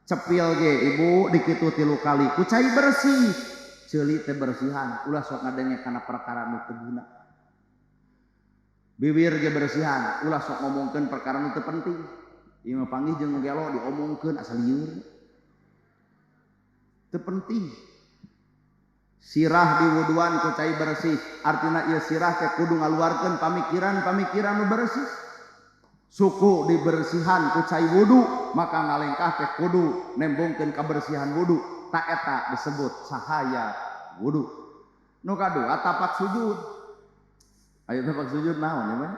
Cepil ge ibu dikitu 3 kali ku cai bersih, ceuli teh bersihan, ulah sok ngadenge kana perkara nu teu guna. Bibir ge bersihan, ulah sok ngomongkeun perkara nu teu penting. Ieu mah panggih jeung gelo diomongkeun asa lieur. Teu penting. Sirah diwuduan ku cai bersih, artina ieu sirah teh kudu ngaluarkeun pamikiran-pamikiran nu bersih. Suku dibersihan ku cai wudu, maka ngalengkah teh kudu nembongkeun kabersihan wudu, ta eta disebut cahaya wudu. Nu kadua tapak sujud. Ayo tapak sujud naon ya mah?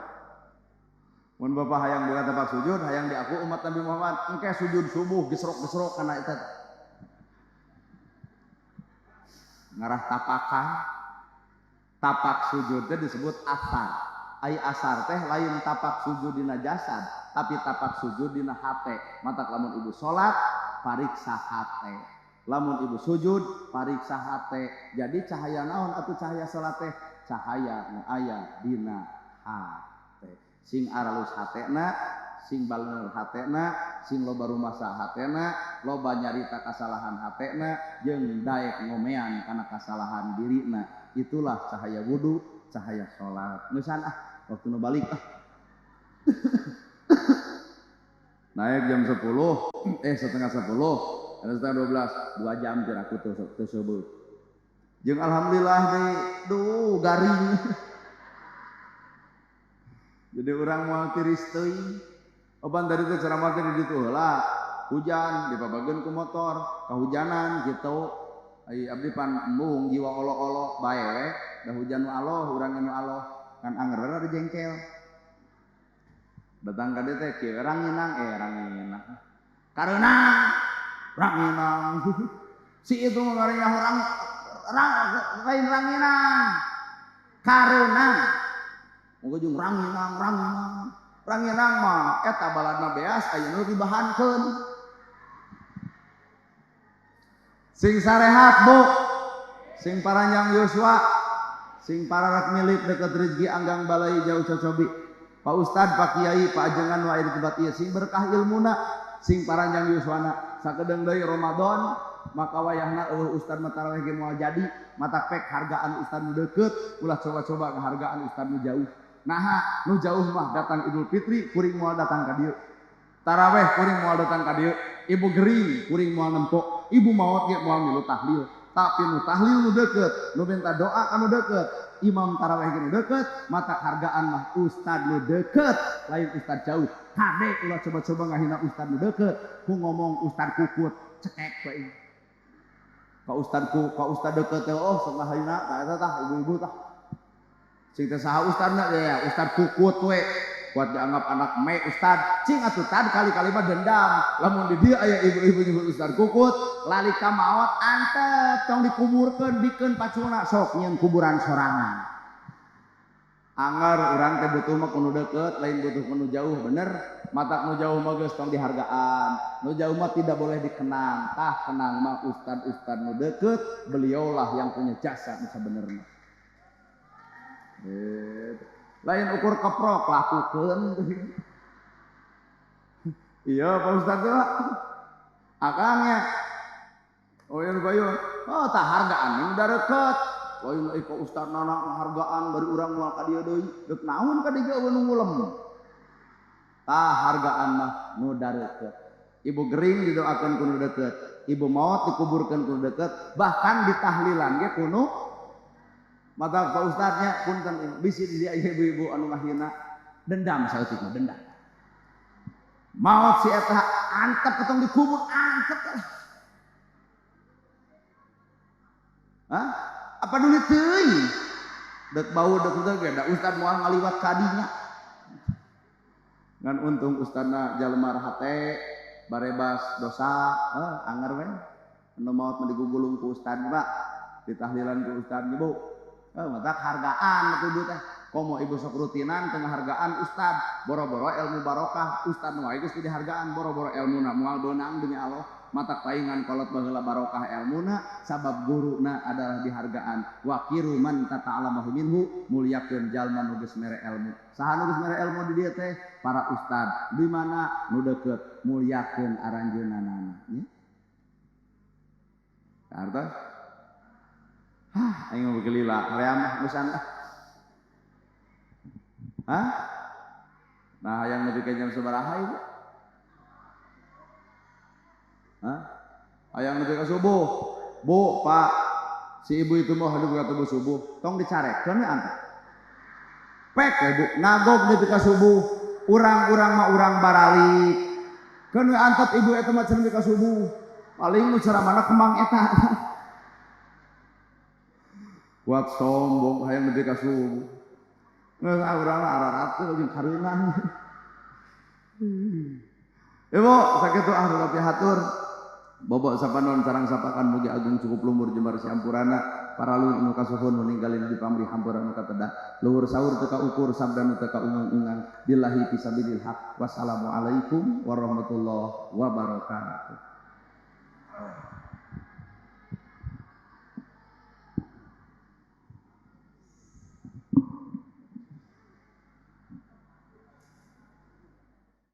Mun bapak hayang boga tapak sujud, hayang diaku umat Nabi Muhammad, engke sujud subuh gesrok-gesrok kana eta. Ngarah tapakan. Tapak sujud teh disebut asar. Ai asar teh lain tapak sujud dina jasad, tapi tapak sujud dina hate. Matak lamun ibu salat pariksa hate. Lamun ibu sujud pariksa hate. Jadi cahaya naon atuh cahaya salat teh? Cahaya nu aya dina hate. Sing aralus hatena, sing balener hatena, sing loba rumasa hatena, loba nyarita kasalahan hatena, jeung daek ngomean kana kasalahan dirina. Itulah cahaya wudu, cahaya salat. Ngeusan ah, waktu nu balik ah. Naik jam 10, setengah 10, ada setengah 12, 2 jam teh aku teu seubeuh. Jeung alhamdulillah deui, duh garing. Jadi urang moal tiris teuing. Opan tadi teh ceramah teh di ditu heula. Hujan dipabageun ku motor, kahujanan kitu. Ai abdi pan embung jiwa olo-olo bae we, da hujan nu aloh, urang nu aloh. Kan anger rada jengkel. Datang ka dieu teh kieu ranginang ranginang. Kareunang ranginang. Si itu mah ngaranna orang lain ranginang. Kareunang. Moga jeung ranginang ranginang. Ranginang mah eta baladna beas aya nu dibahankeun. Sing sarehat Bu, sing paranjang yuswa, sing pararak milik deket rezeki anggang balai jauh cocobi. Pak Ustad, Pak Kiai, Pak Ajengan nu aya di tempat ieu sing berkah ilmuna, sing paranjang yuswana. Sakedeung deui Ramadan, maka wayahna eueuh ustad mah tarawih ge moal jadi, matak pek hargaan ustad nu deukeut, ulah coba-coba ngahargaan ustad nu jauh. Naha nu jauh mah datang Idul Fitri kuring moal datang ka dieu. Taraweh kuring moal datang ka dieu, ibu gering kuring moal nempo, ibu maot ge moal milu tahlil. Tapi nu tahlil nu deukeut, nu minta doa ka nu deukeut, imam taraweh ge nu deukeut, mata hargaan mah ustad nu deukeut, lain ustad jauh. Kade ulah coba-coba ngahina ustad nu deukeut, ku ngomong ustad kukut, cekek we. Ka ustad ku, ka ustad deukeut teh oh sok ngahina tah eta tah ibu-ibu tah. Cing teh saha ustadna ya, ustad kukut we. Kuat dianggap anak me ustad, cing atuh tad kali-kali mah dendam. Lamun di dieu aya ibu-ibu nyebut ustad kukut, lalika maot antep tong dikuburkeun bikeun paculna sok nyieun kuburan sorangan. Anggar urang teh butuh mah kudu deukeut, lain butuh kudu jauh, bener. Matak nu jauh mah geus tong dihargaan. Nu jauh mah tidak boleh dikenang. Tah kenang mah ustad-ustad nu deukeut, beliaulah yang punya jasa nu sabenerna. Lain ukur keprok lakukeun. Iya Pak Ustad teh Pak. Akangnya. Oh iya bayu. Oh tah hargaan udah deket. Lain euy Pak Ustad nana hargaan bari urang moal ka dieu deui. Deuk naon ka dieu eueuh nu ngulem. Tah hargaan mah nu dareukeut. Ibu gering didoakeun ku nu deukeut. Ibu maot dikuburkeun ku nu deukeut, bahkan ditahlilan ge ku nu mata Pak Ustadnya punten bisi di dieu ibu-ibu anu ngahina dendam saeutik mah dendam. Maot si eta antep ketong dikubur antep. Hah? Apa dulu teuing? Dek bau dek teu ge da ustad moal ngaliwat ka dinya. Ngan untung ustadna jalma hate barebas dosa, anger we. Anu maot mah digugulung ku ustad Pak, ditahlilan ku ustad ibu. Matak hargaan atuh ibu teh. Komo ibu sok rutinan teu ngahargaan ustad, boro-boro ilmu barokah, ustad nu wae geus dihargaan boro-boro ilmuna moal beunang demi Allah. Matak paingan kolot baheula barokah ilmuna sabab guruna adalah dihargaan. Wa kiru man tata'allamahu minhu, mulyakeun jalma nu geus mere ilmu. Saha nu geus mere ilmu di dieu teh? Para ustad. Di mana nu deukeut mulyakeun aranjeunana nya. Kartos? Hah, aing mah begelila, hoream mah geus ah. Hah? Nah, hayang nepi ka jam sabaraha ibu? Hah? Hayang nepi ka subuh. Bu, Pak, si ibu itu mau hidup ka subuh, tong dicarekeun we antep. Pek we Bu, ngagog nepi ka subuh. Urang-urang mah urang baralik. Keun we antep ibu eta mah cenah nepi ka subuh. Paling nu ceramahna kemang eta. Kuat sombong hayang nepi ka subuh. Geus urang ararat jeung kareunang. Ibu sakitu ah tapi hatur. Bobok sapanon sarang sapakan mugi agung cukup lumur jembar siampurana paralu nu kasuhun nu ninggalin di pamrih hampura nu kateda luhur sahur teu kaukur sabda nu teu kaungang-ungang billahi fisabilil haq. Wassalamualaikum warahmatullahi wabarakatuh.